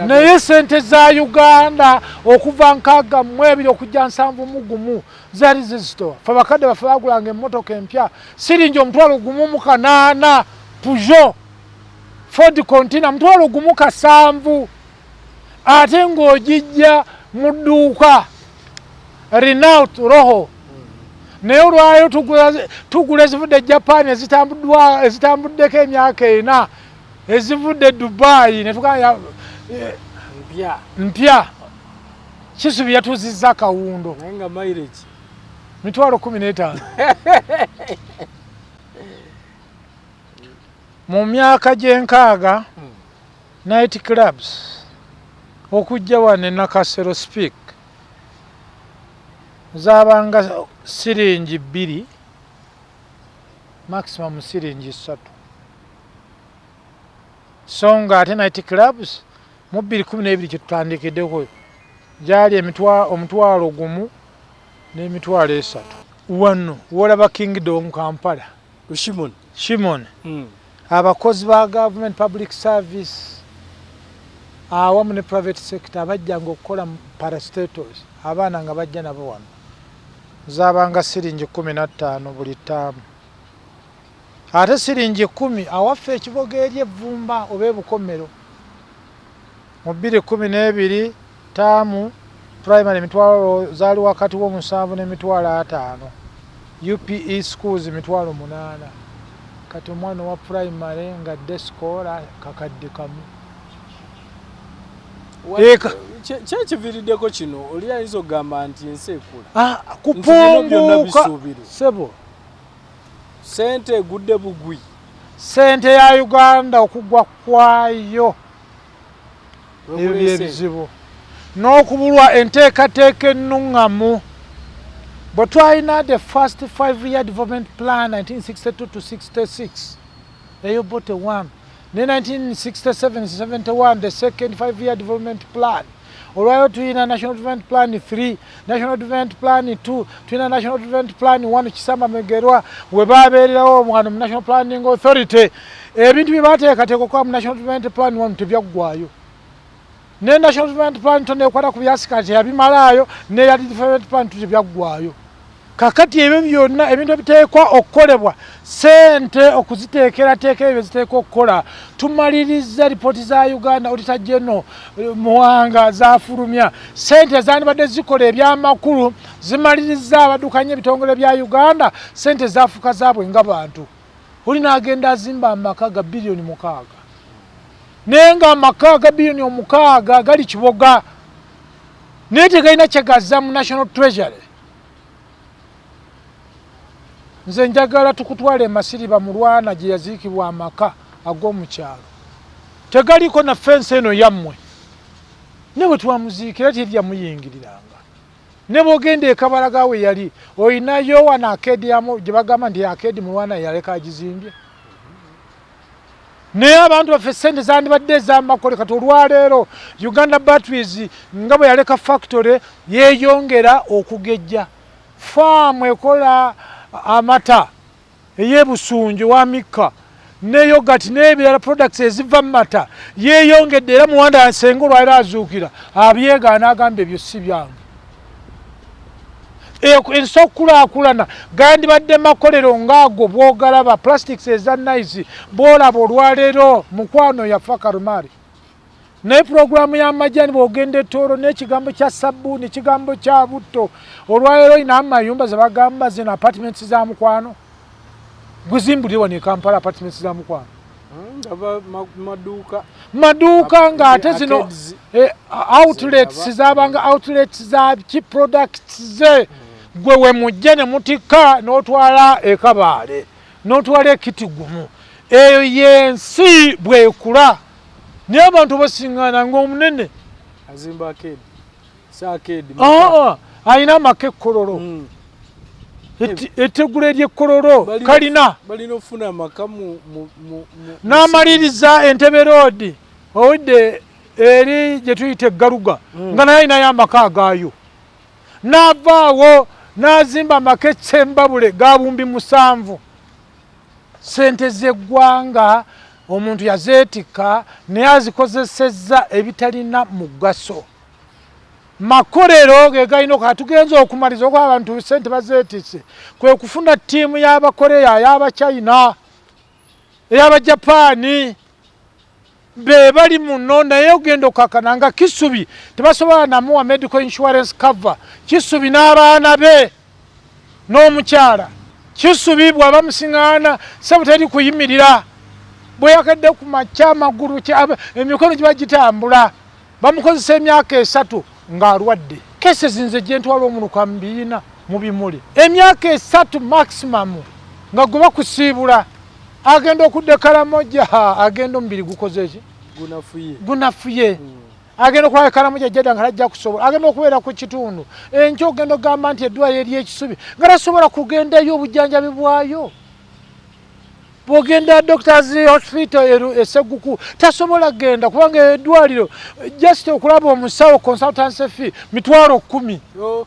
Naye sente za Uganda okuva 62 okujja 71 zaali zizitowa. Fe bakadde baffe bagulanga emmotoka empya siringi 1,800, Peugeot, Ford Contina 1,700, ate ng'ogijja mu dduuka Renault Roho. Naye olwayo tugula ezivudde e Japan, ezitambuddeko emyaka 4, ezivudde e Dubai, netugamba mpya. Kisubi yatuuzizza kawundo. Naye nga mileage 15,000 mu myaka gy'enkaaga. Night clubs okujja wano e Nakasero Speke zabanga siringi 2, maximum siringi 3, so nga ate night clubs mu 2012 kyetutandikiddeko gyali 1 1,300. Wano wolaba Kingdom Kampala. Shimon. Shimon. Abakozi ba government, public service awamu ne private sector abajjanga okukola parastatals, abaana nga bajja nabo wano, zabanga siringi 15 buli ttaamu, ate siringi 10 awaffe ekiboga eri evvumba oba ebukomero. Mu 2012 taamu Primary emitwalo zaali wakati w'omusanvu n'emitwalo 50, UPE schools 8,000. Kati omwana owa primary nga day scholar 1,000. Kyekiviiriddeko kino oli ayinza okugamba nti ensi ekula, kupunguka sebo, sente egudde bugwi, sente ya Uganda okugwa kwayo ebyo byebizibu n'okubulwa enteekateeka ennuŋŋamu. Bwe twalina the first 5-year development plan 1962 to 66 eyo bote 1 ne 1967-71 the second 5-year development plan. Olwayo tulina National Development Plan 3, National Development Plan 2, tulina National Development Plan 1 Kisamba Mugerwa we babeererawo omwana mu National Planning Authority. Ebintu bye bateekateeka okukola mu National Development Plan 1 tebyaggwayo. Ne National Development Plan 2 nekwata ku byasikala teyabimalaayo, ne ya Development Plan 2 tebyaggwayo. Kakati ebyo byonna ebintu ebiteekwa okukolebwa, sente okuziteekerateekera ebyo ziteekwa okukola. Tumaliriza ripooti za Uganda Auditor General Muwanga zafulumya, sente zandibadde zikola ebyamakulu zimaliriza abaddukanya ebitongole bya Uganda, sente zafuuka zaabwe nga bantu. Oli n'agenda azimba amaka ga biliyoni 6, naye nga amaka ga biliyoni 6 gali Kiboga, naye tegalina kyegaza mu National Treasury. Nze njagala tukutwale Masiriba mu Lwana gye yaziikibwa amaka ag'omukyalo, tegaliko na fensi eno yammwe, ne bwe twamuziikira teri yamuyingiriranga. Ne bw'ogenda e Kabalagala we yali olinayo wano akeedi yamu gye bagamba nti akeedi mu Lwana yaleka agizimbye. Naye abantu baffe sente zandibadde ez'amakole. Kati olwaleero Uganda Batteries nga bwe yaleka factory yeeyongera okugejja. Faamu ekola amata ey'ebusunju wa Mikka ne yogurt n'ebirala products eziva mu mata yeeyongedde, era Muwanda senga olwaleero azuukira abyegaana agamba ebyo si byange. Ensi okukulaakulana gandibadde makolero ng'ago bw'ogalaba plastics eza nice bw'olaba olwaleero mukwano yafa Karumari. Naye pulogulaamu y'amajani bw'ogenda e Tooro n'ekigambo kya sabbuuni, ekigambo kya butto, olwaleero olina amayumba ze bagamba zino apartments za mukwano. Guzimbulire wano e Kampala apartments za mukwano. Maduuka maduuka ng'ate zino outlets zabanga outlets za ki products ze gwe we mujja ne mutikka n'otwala e Kabaale n'otwala ekitigumu. Eyo y'ensi bwekula, naye abantu basiŋŋaana ng'omunene azimba arcade, si arcade, alina amaka ekkololo, ettegula ery'ekkololo kalina balina okufuna amaka mu n'amaliriza Entebbe Road owedde eri gye tuyita eggaluga nga naye alinayo amaka agaayo. N'avaawo n'azimba amaka etsembabule ga 7,000. Sente z'eggwanga omuntu yazeetikka naye azikozesezza ebitalina mugaso. Makolero ge galina okuba tugenza okumaliza okuba abantu sente bazeetisse kwe kufuna ttiimu y'Abakoreya, ey'Abachina, ey'Abajapaani be bali muno, naye ogenda okakana nga Kisubi tebasobola namuwa medical insurance cover. Kisubi n'abaana be n'omukyala Kisubi bw'aba musiŋŋaana sebo teri kuyimirira, bwe yakedde ku makya amagulu emikono giba gitambula. Bamukozesa emyaka 3 ng'alwadde. Cases nze gye ntwala omuluka mu biina mu bimuli emyaka 3 maximum nga gwe bakusiibula agenda okudda Karamoja, agenda omubiri gukoze ki? Gunafuye. Gunafuye. Agenda okulaba Karamoja jjajja nga tajja kusobola, agenda okubeera ku kitundu enkya ogenda okugamba nti eddwaliro ery'Ekisubi nga tasobola kugendayo obujjanjabi bwayo. Bw'ogenda Doctors Hospital e Seguku tasobola kugenda kubanga eddwaliro just okulaba omusawo consultancy fee 10,000.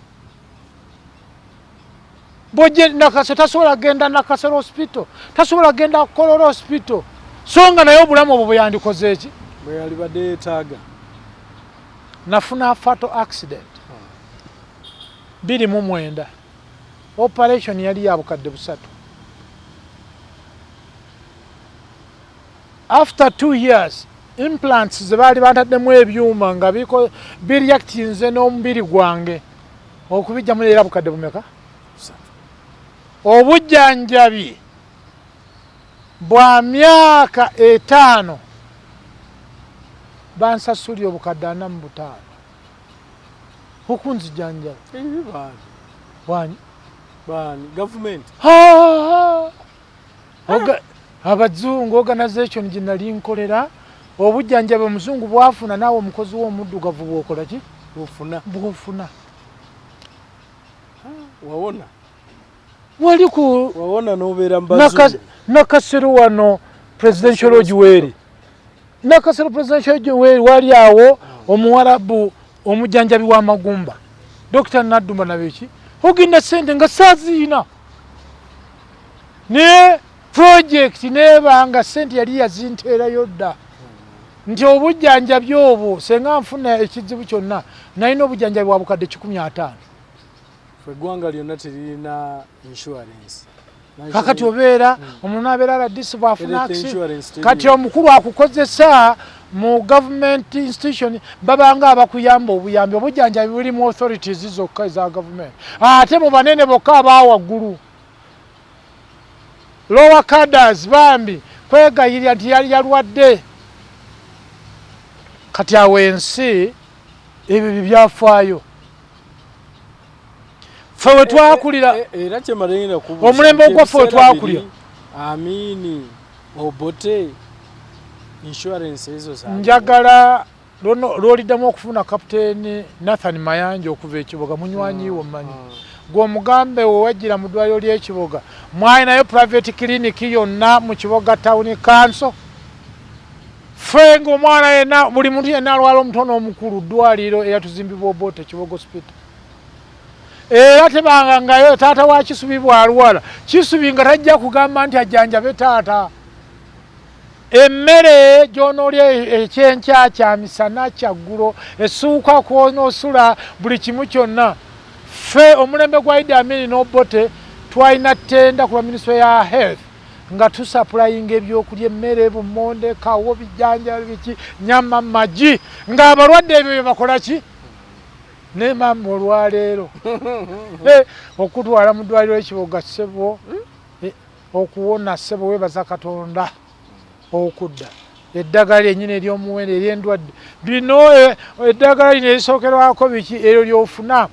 Bw'ojja Nakaso tasobola kugenda Nakasero Hospital, tasobola kugenda Kololo Hospital, so nga naye obulamu obwo bwe yandikoze eki bwe yalibadde yeetaaga. Nafuna fatal accident 2009, operation yali ya 3,000. After 2 years Implants ze baali bantaddemu ebyuma nga bireactinze n'omubiri gwange, okubijjamu era bukadde bumeka? Obujjanjabi bwa myaka 5 bansasulira obukadde 45 okunzijanjaba. Wani? Bani? Government. Abazungu organization gye nali nkolera obujjanjabi omuzungu bwafuna, naawe omukozi w'omuddugavu bw'okola ki? Bw'ofuna. Bw'ofuna. Wawona. Wali ku wawona n'obeera mu bazungu. Nakasero wano presidential lodge weeri. Nakasero presidential lodge weeri wali awo omuwarabu omujjanjabi w'amagumba. Dr. Naddumba nabiki ogenda sente nga saaziina. Ne project nebanga sente yali yazinteerayo dda. Nti obujjanjabi obwo senga nfuna ekizibu kyonna nalina obujjanjabi bwa bukadde 150. Eggwanga lyonna teririna insurance. Kakati obeera omuntu abeera RDC bw'afuna accident. Kati omukulu akukozesa mu government institution babanga abakuyamba obuyambi, obujjanjabi buli mu authorities zokka eza government. Ate mu banene bokka aba waggulu. Lower cadres bambi kwegayirira nti yali yalwadde. Kati awo ensi ebyo byafaayo. Ffe we twakulira era kyemalengera kubuuza omulembe ogwaffe we twakulira. Amini Obote insurance ezo za njagala lwoliddamu okufuna Captain Nathan Mayanja okuva e Kiboga, munywanyi wo mmanyi. Gwe omugambe we wajjira mu ddwaliro ly'e Kiboga, mwalinayo private clinic yonna mu Kiboga Town Council. Ffe ng'omwana yenna, buli muntu yenna alwala omuto n'omukulu, ddwaliro eyatuzimbibwa Obote Kiboga Hospital. Era tebangangayo taata wa Kisubi bw'alwala, Kisubi nga tajja kugamba nti ajjanjabe taata. Emmere gy'onoolya ekyenkya kya misana kya ggulo, essuuka kw'onoosula, buli kimu kyonna. Ffe omulembe gwa Idi Amin n'Obote twalina ttenda ku lwa minisitule ya health nga tusapulayinga ebyokulya, emmere, bummonde, kawo, bijjanjalo, biki, nyama, magi, ng'abalwadde ebyo bye bakola ki? Ne maama olwaleero okutwala mu ddwaliro ekiboga ssebo, okuwona ssebo weebaza Katonda okudda. Eddagala lyennyini ery'omuwendo ery'endwadde bino, eddagala lino erisookerwako biki eryo ly'ofuna.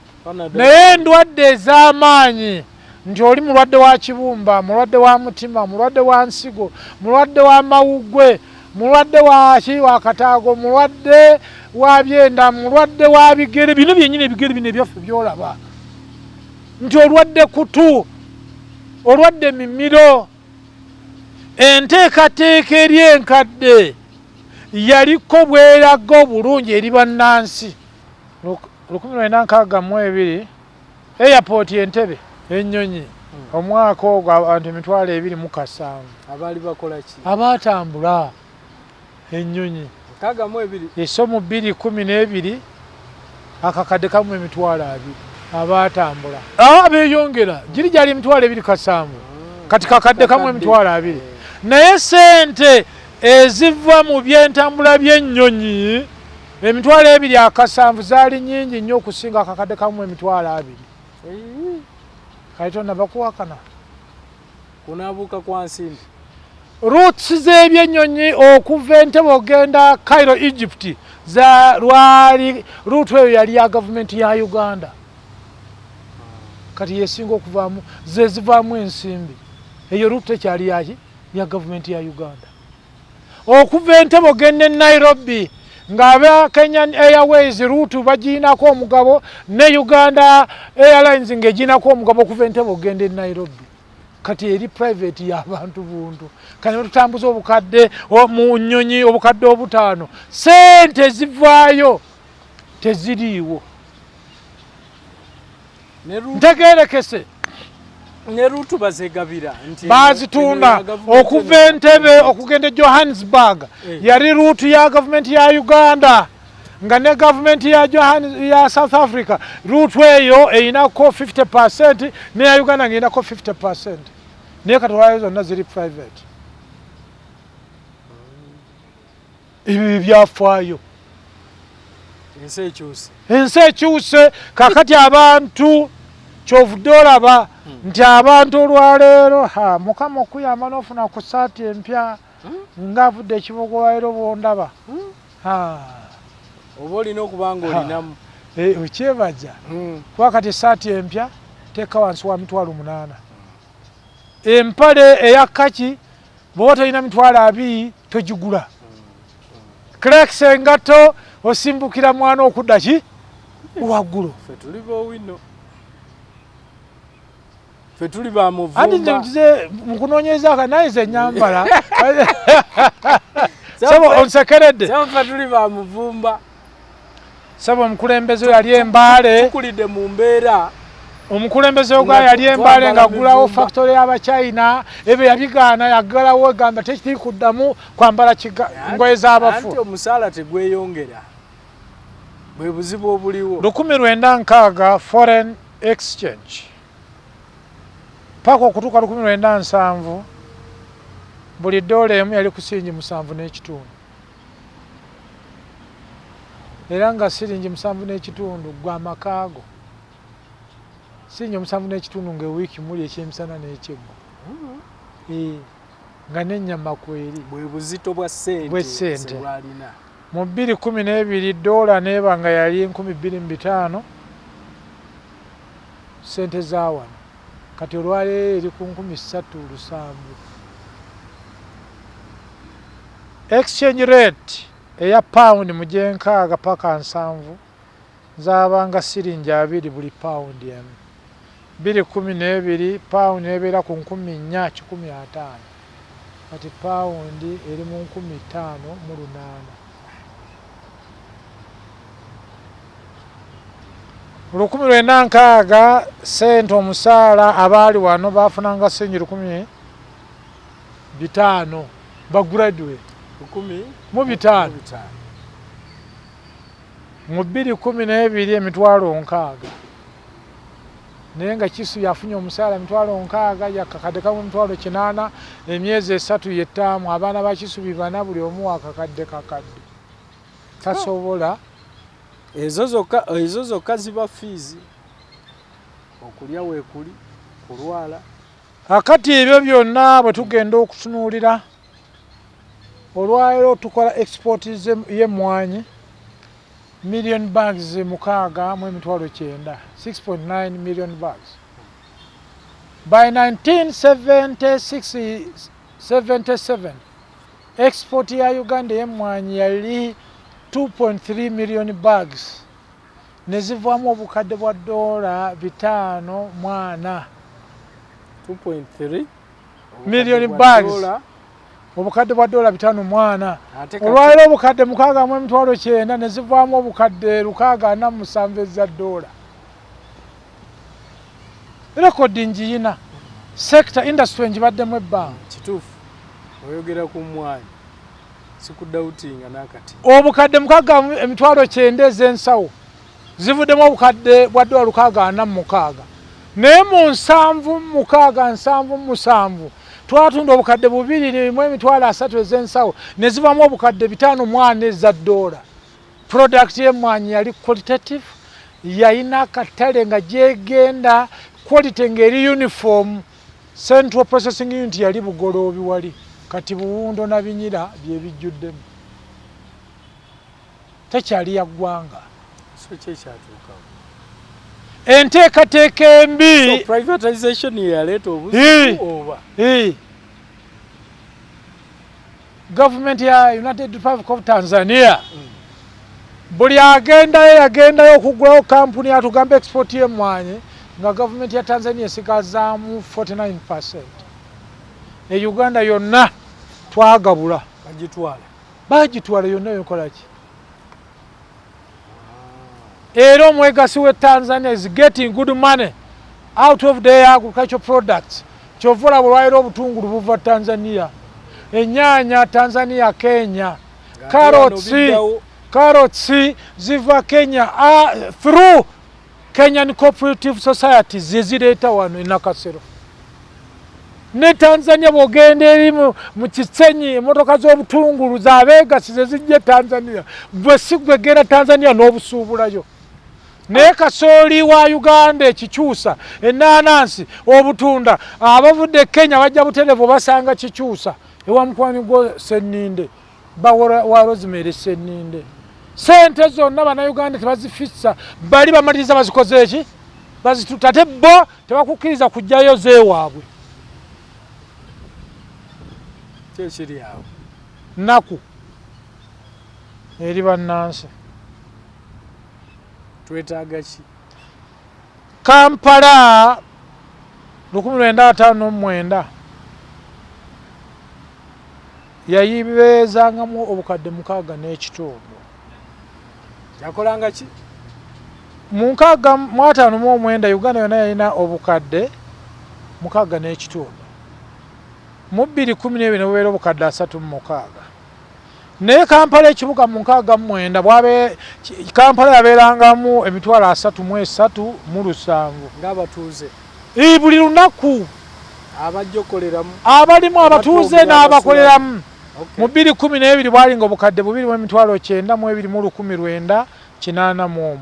Naye endwadde ez'amaanyi nti oli mulwadde wa kibumba, mulwadde wa mutima, mulwadde wa nsigo, mulwadde wa mawuggwe, mulwadde wa ki, wa kataago, mulwadde wa byenda, mulwadde wa bigere, bino byennyini ebigere bino ebyaffe by'olaba nti olwadde kutu, olwadde mimiro. Enteekateeka eri enkadde yaliko bweraga obulungi eri bannansi. 1962 airport Entebbe ennyonyi omwaka ogwo abantu 27,000 abaali bakola ki? Abaatambula ennyonyi. 62. Eso mu 2012 akakadde kamu 20,000 abaatambula. Beeyongera giri gyali 27,000 kati kakadde kamu 20,000. Naye ssente eziva mu byentambula by'ennyonyi 27,000 zaali nnyingi nnyo okusinga akakadde kamu 20,000. Kale tonna bakuwakana. Kunaabuuka kwa nsimbi. Routes z'ebyennyonyi okuva Entebbe ogenda Cairo, Egypt, za lwali route eyo yali ya gavumenti ya Uganda. Kati yesinga okuvaamu ze zivaamu ensimbi. Eyo route tekyali yaki ya gavumenti ya Uganda. Okuva Entebbe ogenda e Nairobi ng'aba Kenyan Airways route bagirinako omugabo ne Uganda Airlines ng'egirinako omugabo okuva Entebbe ogenda e Nairobi. Kati eri private y'abantu buntu. Kati tutambuza obukadde mu nnyonyi obukadde 5, ssente zivaayo teziriiwo. Ntegeerekese. Ne ruutu bazegabira nti bazitunda okuva Entebbe okugenda e Johannesburg. Yali ruutu ya gavumenti ya Uganda nga ne gavumenti ya South Africa ruutu eyo erinako 50% n'eya Uganda ng'erinako 50%. Naye kati olwaleero zonna ziri private. Ebyo byafaayo. Ensi ekyuse. Ensi ekyuse. Kakati abantu kyovudde olaba nti abantu olwaleero, ha, Mukama okuyamba n'ofuna ku saati empya ng'avudde ekibogo leero bwondaba. Ha. Oba olina okuba nga olinamu. Eh, okyebaza. Kuba kati esaati empya teeka wansi wa 80,000. Empale eya kaki bw'oba tolina 20,000 togigula. Clarks, engatto osimbukira mwana okudda ki waggulu. Ffe tuli bowino, ffe tuli ba Anti nze muvumba. Nkize mu kunoonyereza ka naye ze nyambala, sebo onsekeredde. Sebo, ffe tuli ba muvumba. Sebo, omukulembeze oyo yali embaale. Tukulidde mu mbeera. Omukulembeze ogwa Nga yali embaale twambala nga gulawo mivumba. Factory y'Abachina, ebyo yabigaana, yaggalawo egamba tekiri kuddamu kwambala ngoye z'abafu. Anti omusaala tegweyongera, bwe buzibu obuliwo. 1960 foreign exchange paka okutuuka 1970, buli doola emu yali ku siringi 7.5, era nga siringi 7.5 gwe amakaago, siringi 7.5 nga ewiiki muli ekyemisana n'ekyeggo. Eh, nga n'ennyama kweri. Bwe buzito bwa ssente. Bw'essente. Bwalina. Mu 2012 doola neeba nga yali 2500 sente za wano. Kati olwaleero eri ku 3700. Exchange rate eya pound mu gyenkaaga paka 70 zaabanga siringi 20 buli pound emu. 2012 pound nebeera ku 4150. Kati pound eri mu 5800. 1960 sente omusaala abaali wano bafunanga siringi 1500, ba graduate. Lukumi mu 500. 500. Mu 2012 60,000, naye nga kisu yafunye omusaala 60,000, yakakadde kamu 80,000, emyezi 3 yettaamu. Abaana ba Kisubi bana, buli omu wakakadde kakadde, tasobola. Ezo zokka ziba fees, okulya weekuli, kulwala. Akati ebyo byonna bwe tugenda okutunuulira olwaleero, tukola export y'emmwanyi million bags 6.9, 6.9 million bags. By 1976 77 export ya Uganda ey'emmwanyi yali 2.3 million bags, ne zivaamu obukadde bwa dola 504. 2.3 Million obukadde bwa bags. dola. Obukadde bwa dola 54. Ate kati Olwaleero obukadde 6.9, ne zivaamu obukadde 647 eza dola. Rekodi ngiyina, sector industry ngibaddemu ebbanga. Kituufu, oyogera ku mmwanyi, sikudoubtinga n'akati. Obukadde 6.9 ez'ensawo zivuddemu obukadde bwa dola 646, naye mu 76, 77 twatunda obukadde 2.3 ez'ensawo, ne zivamu obukadde 54 eza dola. Product y'emmwanyi yali qualitative, yalina akatale nga gyegenda, quality ng'eri uniform. Central processing unit yali Bugoloobi wali, kati Buwundo na Binyira byebijjuddemu, tekyali ya ggwanga. So ki ekyatuukawo? Enteekateeka embi. So privatization yaleeta Hii. obuzibu oba? Hii. Gavumenti ya United Republic of Tanzania, buli agendayo yagendayo okugulawo kampuni atugamba export y'emmwanyi, nga gavumenti ya Tanzania esigazaamu 49. E Uganda yonna twagabula. Bagitwala. Bagitwala yonna, yokolaki? Era omwegasi we Tanzania is getting good money out of their agricultural products. Kyova olaba olwaliro obutungulu buva Tanzania, enyaanya Tanzania, Kenya, carrots, Biddawo. Carrots ziva Kenya, through Kenyan Cooperative Societies zezireeta wano enakasero. Ne Tanzania bw'ogenda eri mu Kisenyi, emmotoka z'obutungulu z'abeegasi ze zijja e Tanzania. Gwe si gwe genda Tanzania n'obusuubulayo. Naye kasooli wa Uganda ekikyusa, ennaanansi, obutunda, abavudde e Kenya bajja butereevu basanga kikyusa ewa mukwano gwo Sseninde, ba wa Rosemary Sseninde. Sente zonna Bannayuganda tebazifissa, bali bamaliriza bazikoze eki? Bazitutte, ate bo tebakukkiriza kuggyayo zeewaabwe. Kyekiri awo. Nnaku eri bannansi. Twetaaga ki? Kampala 1959 yayibeezangamu obukadde 6.5. Yakolanga ki? Mu 1959 Uganda yonna yalina obukadde 6.5. Mu 2012 ne bubeera obukadde 36. Naye Kampala ekibuga mu 69 bwabe Kampala yabeerangamu emitwalo 33 7. Ng'abatuuze. Buli lunaku. Abajja okukoleramu. Abalimu abatuuze n'abakoleramu. Mu 2012 bwalinga obukadde 2 902 981.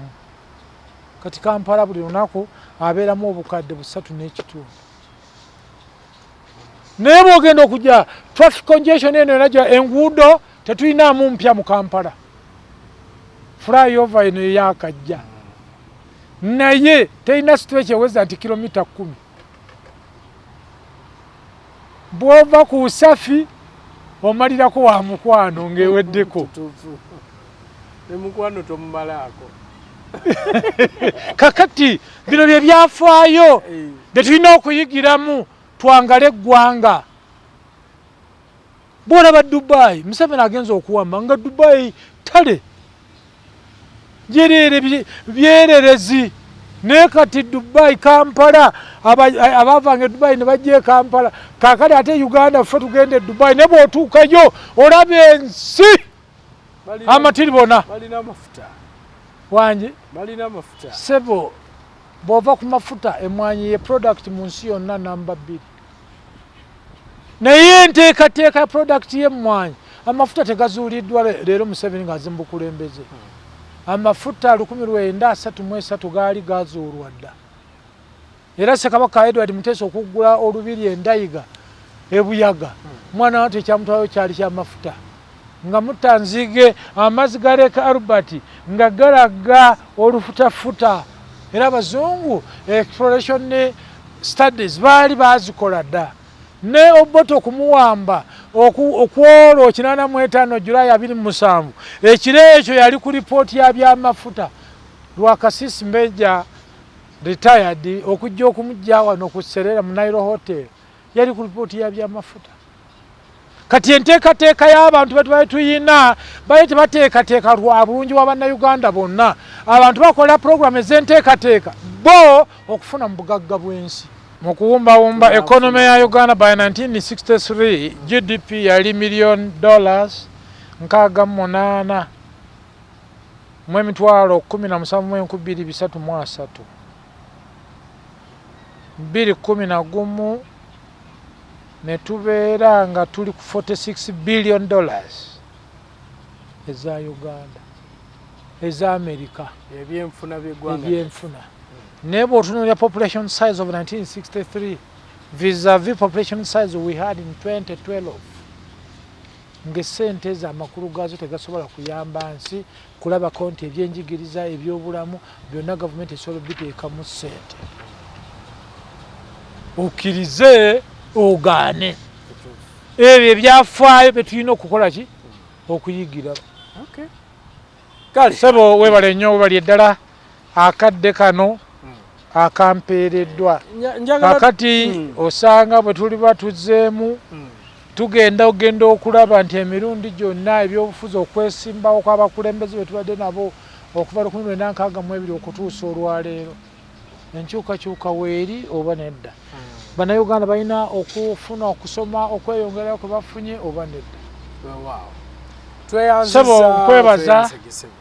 Kati Kampala buli lunaku abeeramu obukadde 3.5. Naye bw'ogenda okujja traffic congestion eno yonna gya enguudo tetulinaamu mpya mu Kampala. Flyover eno eyakajja. Naye terina stretch eweza nti kilomita 10. Bw'ova ku Usafi omalirako wa mukwano ng'eweddeko. Kituufu. Ne mukwano tomumalaako. Kakati bino bye byafaayo bye tulina okuyigiramu twangale eggwanga. Bw'olaba Dubai, Museveni agenza okuwamba nga Dubai ttale njereere byererezi. Naye kati Dubai, Kampala, abaavanga e Dubai ne bajja e Kampala. Kaakati ate Uganda ffe tugenda e Dubai, naye bw'otuukayo olaba ensi amatiribona. Balina amafuta. Wangi? Balina amafuta. Ssebo, bw'ova ku mafuta emmwanyi ye product mu nsi yonna namba 2. Naye enteekateeka ya product y'emmwanyi, amafuta tegazuuliddwa leero Museveni ng'aze mu bukulembeze. Amafuta 1933 gaali gazuulwa dda. Era Ssekabaka Edward Muteesa okuggula olubiri e Ndayiga e Buyaga, mwana wattu ekyamutwalayo kyali kya mafuta. Nga Mutanzige amazzi ga Lake Albert nga galaga olufutafuta. Era abazungu exploration studies baali baazikola dda. Ne Obote okumuwamba okwolwo 85 July 27, ekiro ekyo yali ku ripooti ya byamafuta. Lwakasisi Major retired okujja okumujja wano ku Serera mu Nile Hotel yali ku ripooti ya byamafuta. Kati enteekateeka y'abantu be tubadde tuyina bali tebateekateeka lwa bulungi bwa Bannayuganda bonna. Abantu bakola puroguramu ez'enteekateeka bo okufuna mu bugagga bw'ensi. Mu kuwumbawumba economy ya Uganda by 1963 GDP yali million dollars 68 mu emitwalo 17 230. 2011 ne tubeera nga tuli ku 46 billion dollars eza Uganda, eza America. Ebyenfuna by'eggwanga. Ebyenfuna. Naye bw'otunuulira population size of 1963 vis-a-vis population size we had in 2012, ng'essente ezo amakulu gaazo tegasobola kuyamba nsi kulabako nti ebyenjigiriza, ebyobulamu byonna gavumenti esobola obiteekamu ssente. Okkirize ogaane, ebyo ebyafaayo bye tulina okukola ki? Okuyigira. Kale. Ssebo weebale nnyo, weebali eddala akadde kano akampeereddwa. Njagala Kakati osanga bwe tuliba tuzzeemu tugenda ogenda okulaba nti emirundi gyonna ebyobufuzi okwesimbawo kw'abakulembeze be tubadde nabo okuva 1962 okutuusa olwaleero, enkyukakyuka weeri oba nedda? Bannayuganda balina okufuna okusoma okweyongerayo kwe bafunye oba nedda? Weewaawo. Ssebo, nkwebaza Tweyanzege, ssebo.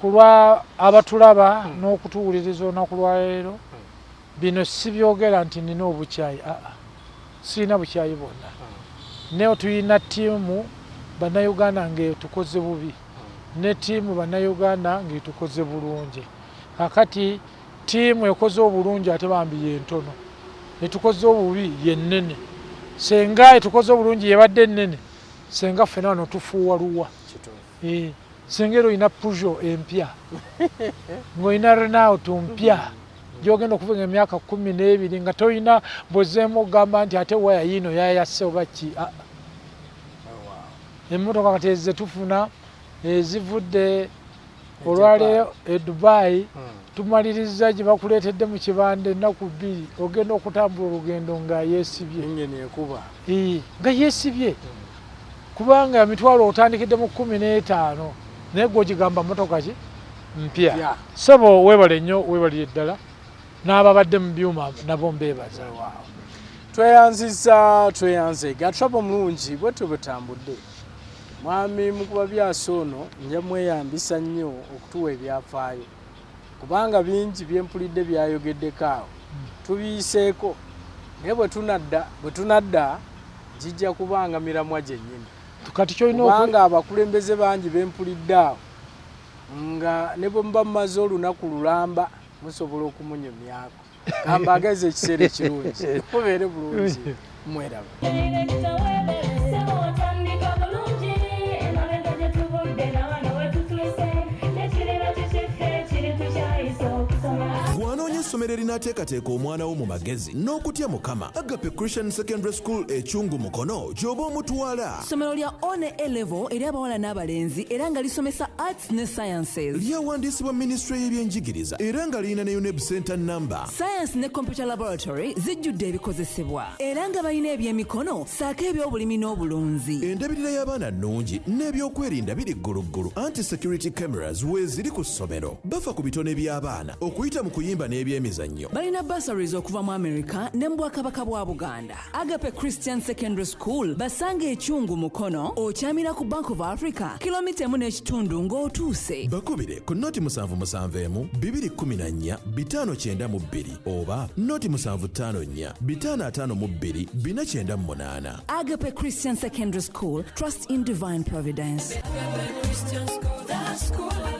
ku lwa abatulaba n'okutuwuliriza olunaku lwaleero. Bino sibyogera nti nina obukyayi, aa. Sirina bukyayi bwonna, naye tulina ttiimu Bannayuganda ng'etukoze bubi ne ttiimu Bannayuganda ng'etukoze bulungi. Kakati ttiimu ekoze obulungi ate bambi yentono, etukoze obubi yennene. Senga etukoze obulungi yebadde ennene, senga ffena wano tufuuwa luwa. Senga era olina Peugeot empya, ng'olina Renault mpya gyogenda okuvuga emyaka 12 nga tolina bwozeemu okugamba nti ate waya yiino yayase oba ki. Emmotoka kati eze tufuna ezivudde olwaleero e Dubai, tumaliriza gye bakuleetedde mu kibanda ennaku 2, ogenda okutambula olugendo nga yeesibye. Engine ekuba. Nga yeesibye, kubanga emitwalo otandikidde mu 15, naye gwe ogigamba motoka ki mpya. Sebo, weebale nnyo, weebalire ddala, n'ababadde mu byuma nabo mbeebaza. Tweyanziza, tweyanze gatrabo omulungi. Bwetyo bwetambudde. Mwami Mukuba Byasa ono nja mweyambisa nnyo okutuwa ebyafaayo, kubanga bingi byempulidde byayogeddeko awo tubiyiseeko, naye bwe tunadda gijja kubanga miramwa gyennyini. Kati kyolina Kubanga abakulembeze bangi bempulidde awo nga ne bwe muba mumaze olunaku lulamba musobola okumunyumyako. Kamba ageze ekiseera ekirungi, mubeere bulungi, mweraba. Otandika bulungi, emabega gye tuvudde nawano wetutuuse, nekiriba kikiffe kiri tukyayisa okusoma. Gwanoonya essomero erinaateekateeka omwana wo mu magezi n'okutya Mukama, Agape Christian Secondary School Ekyungu Mukono gy'oba omutwala. Ssomero lya O ne A level eri abawala n'abalenzi, era nga lisomesa arts ne sciences. Lyawandiisibwa minisitule y'ebyenjigiriza era nga lirina ne UNEB center number. Science ne computer laboratory zijjudde ebikozesebwa, era nga balina ebyemikono ssaako ebyobulimi n'obulunzi. Endabirira y'abaana nnungi n'ebyokwerinda biri gguluggulu, anti security cameras weeziri ku ssomero. Bafa ku bitone by'abaana okuyita mu kuyimba n'ebyemizannyo. Balina bursaries okuva mu America ne mu Bwakabaka bwa Buganda. Agape Christian Secondary School basanga Ekyungu Mukono, okyamira ku Bank of Africa, kilomita 1.5 ng'otuuse. Bakubire ku 077 214 592 oba 0754 552 498. Agape Christian Secondary School, trust in divine providence. Christian school, the school.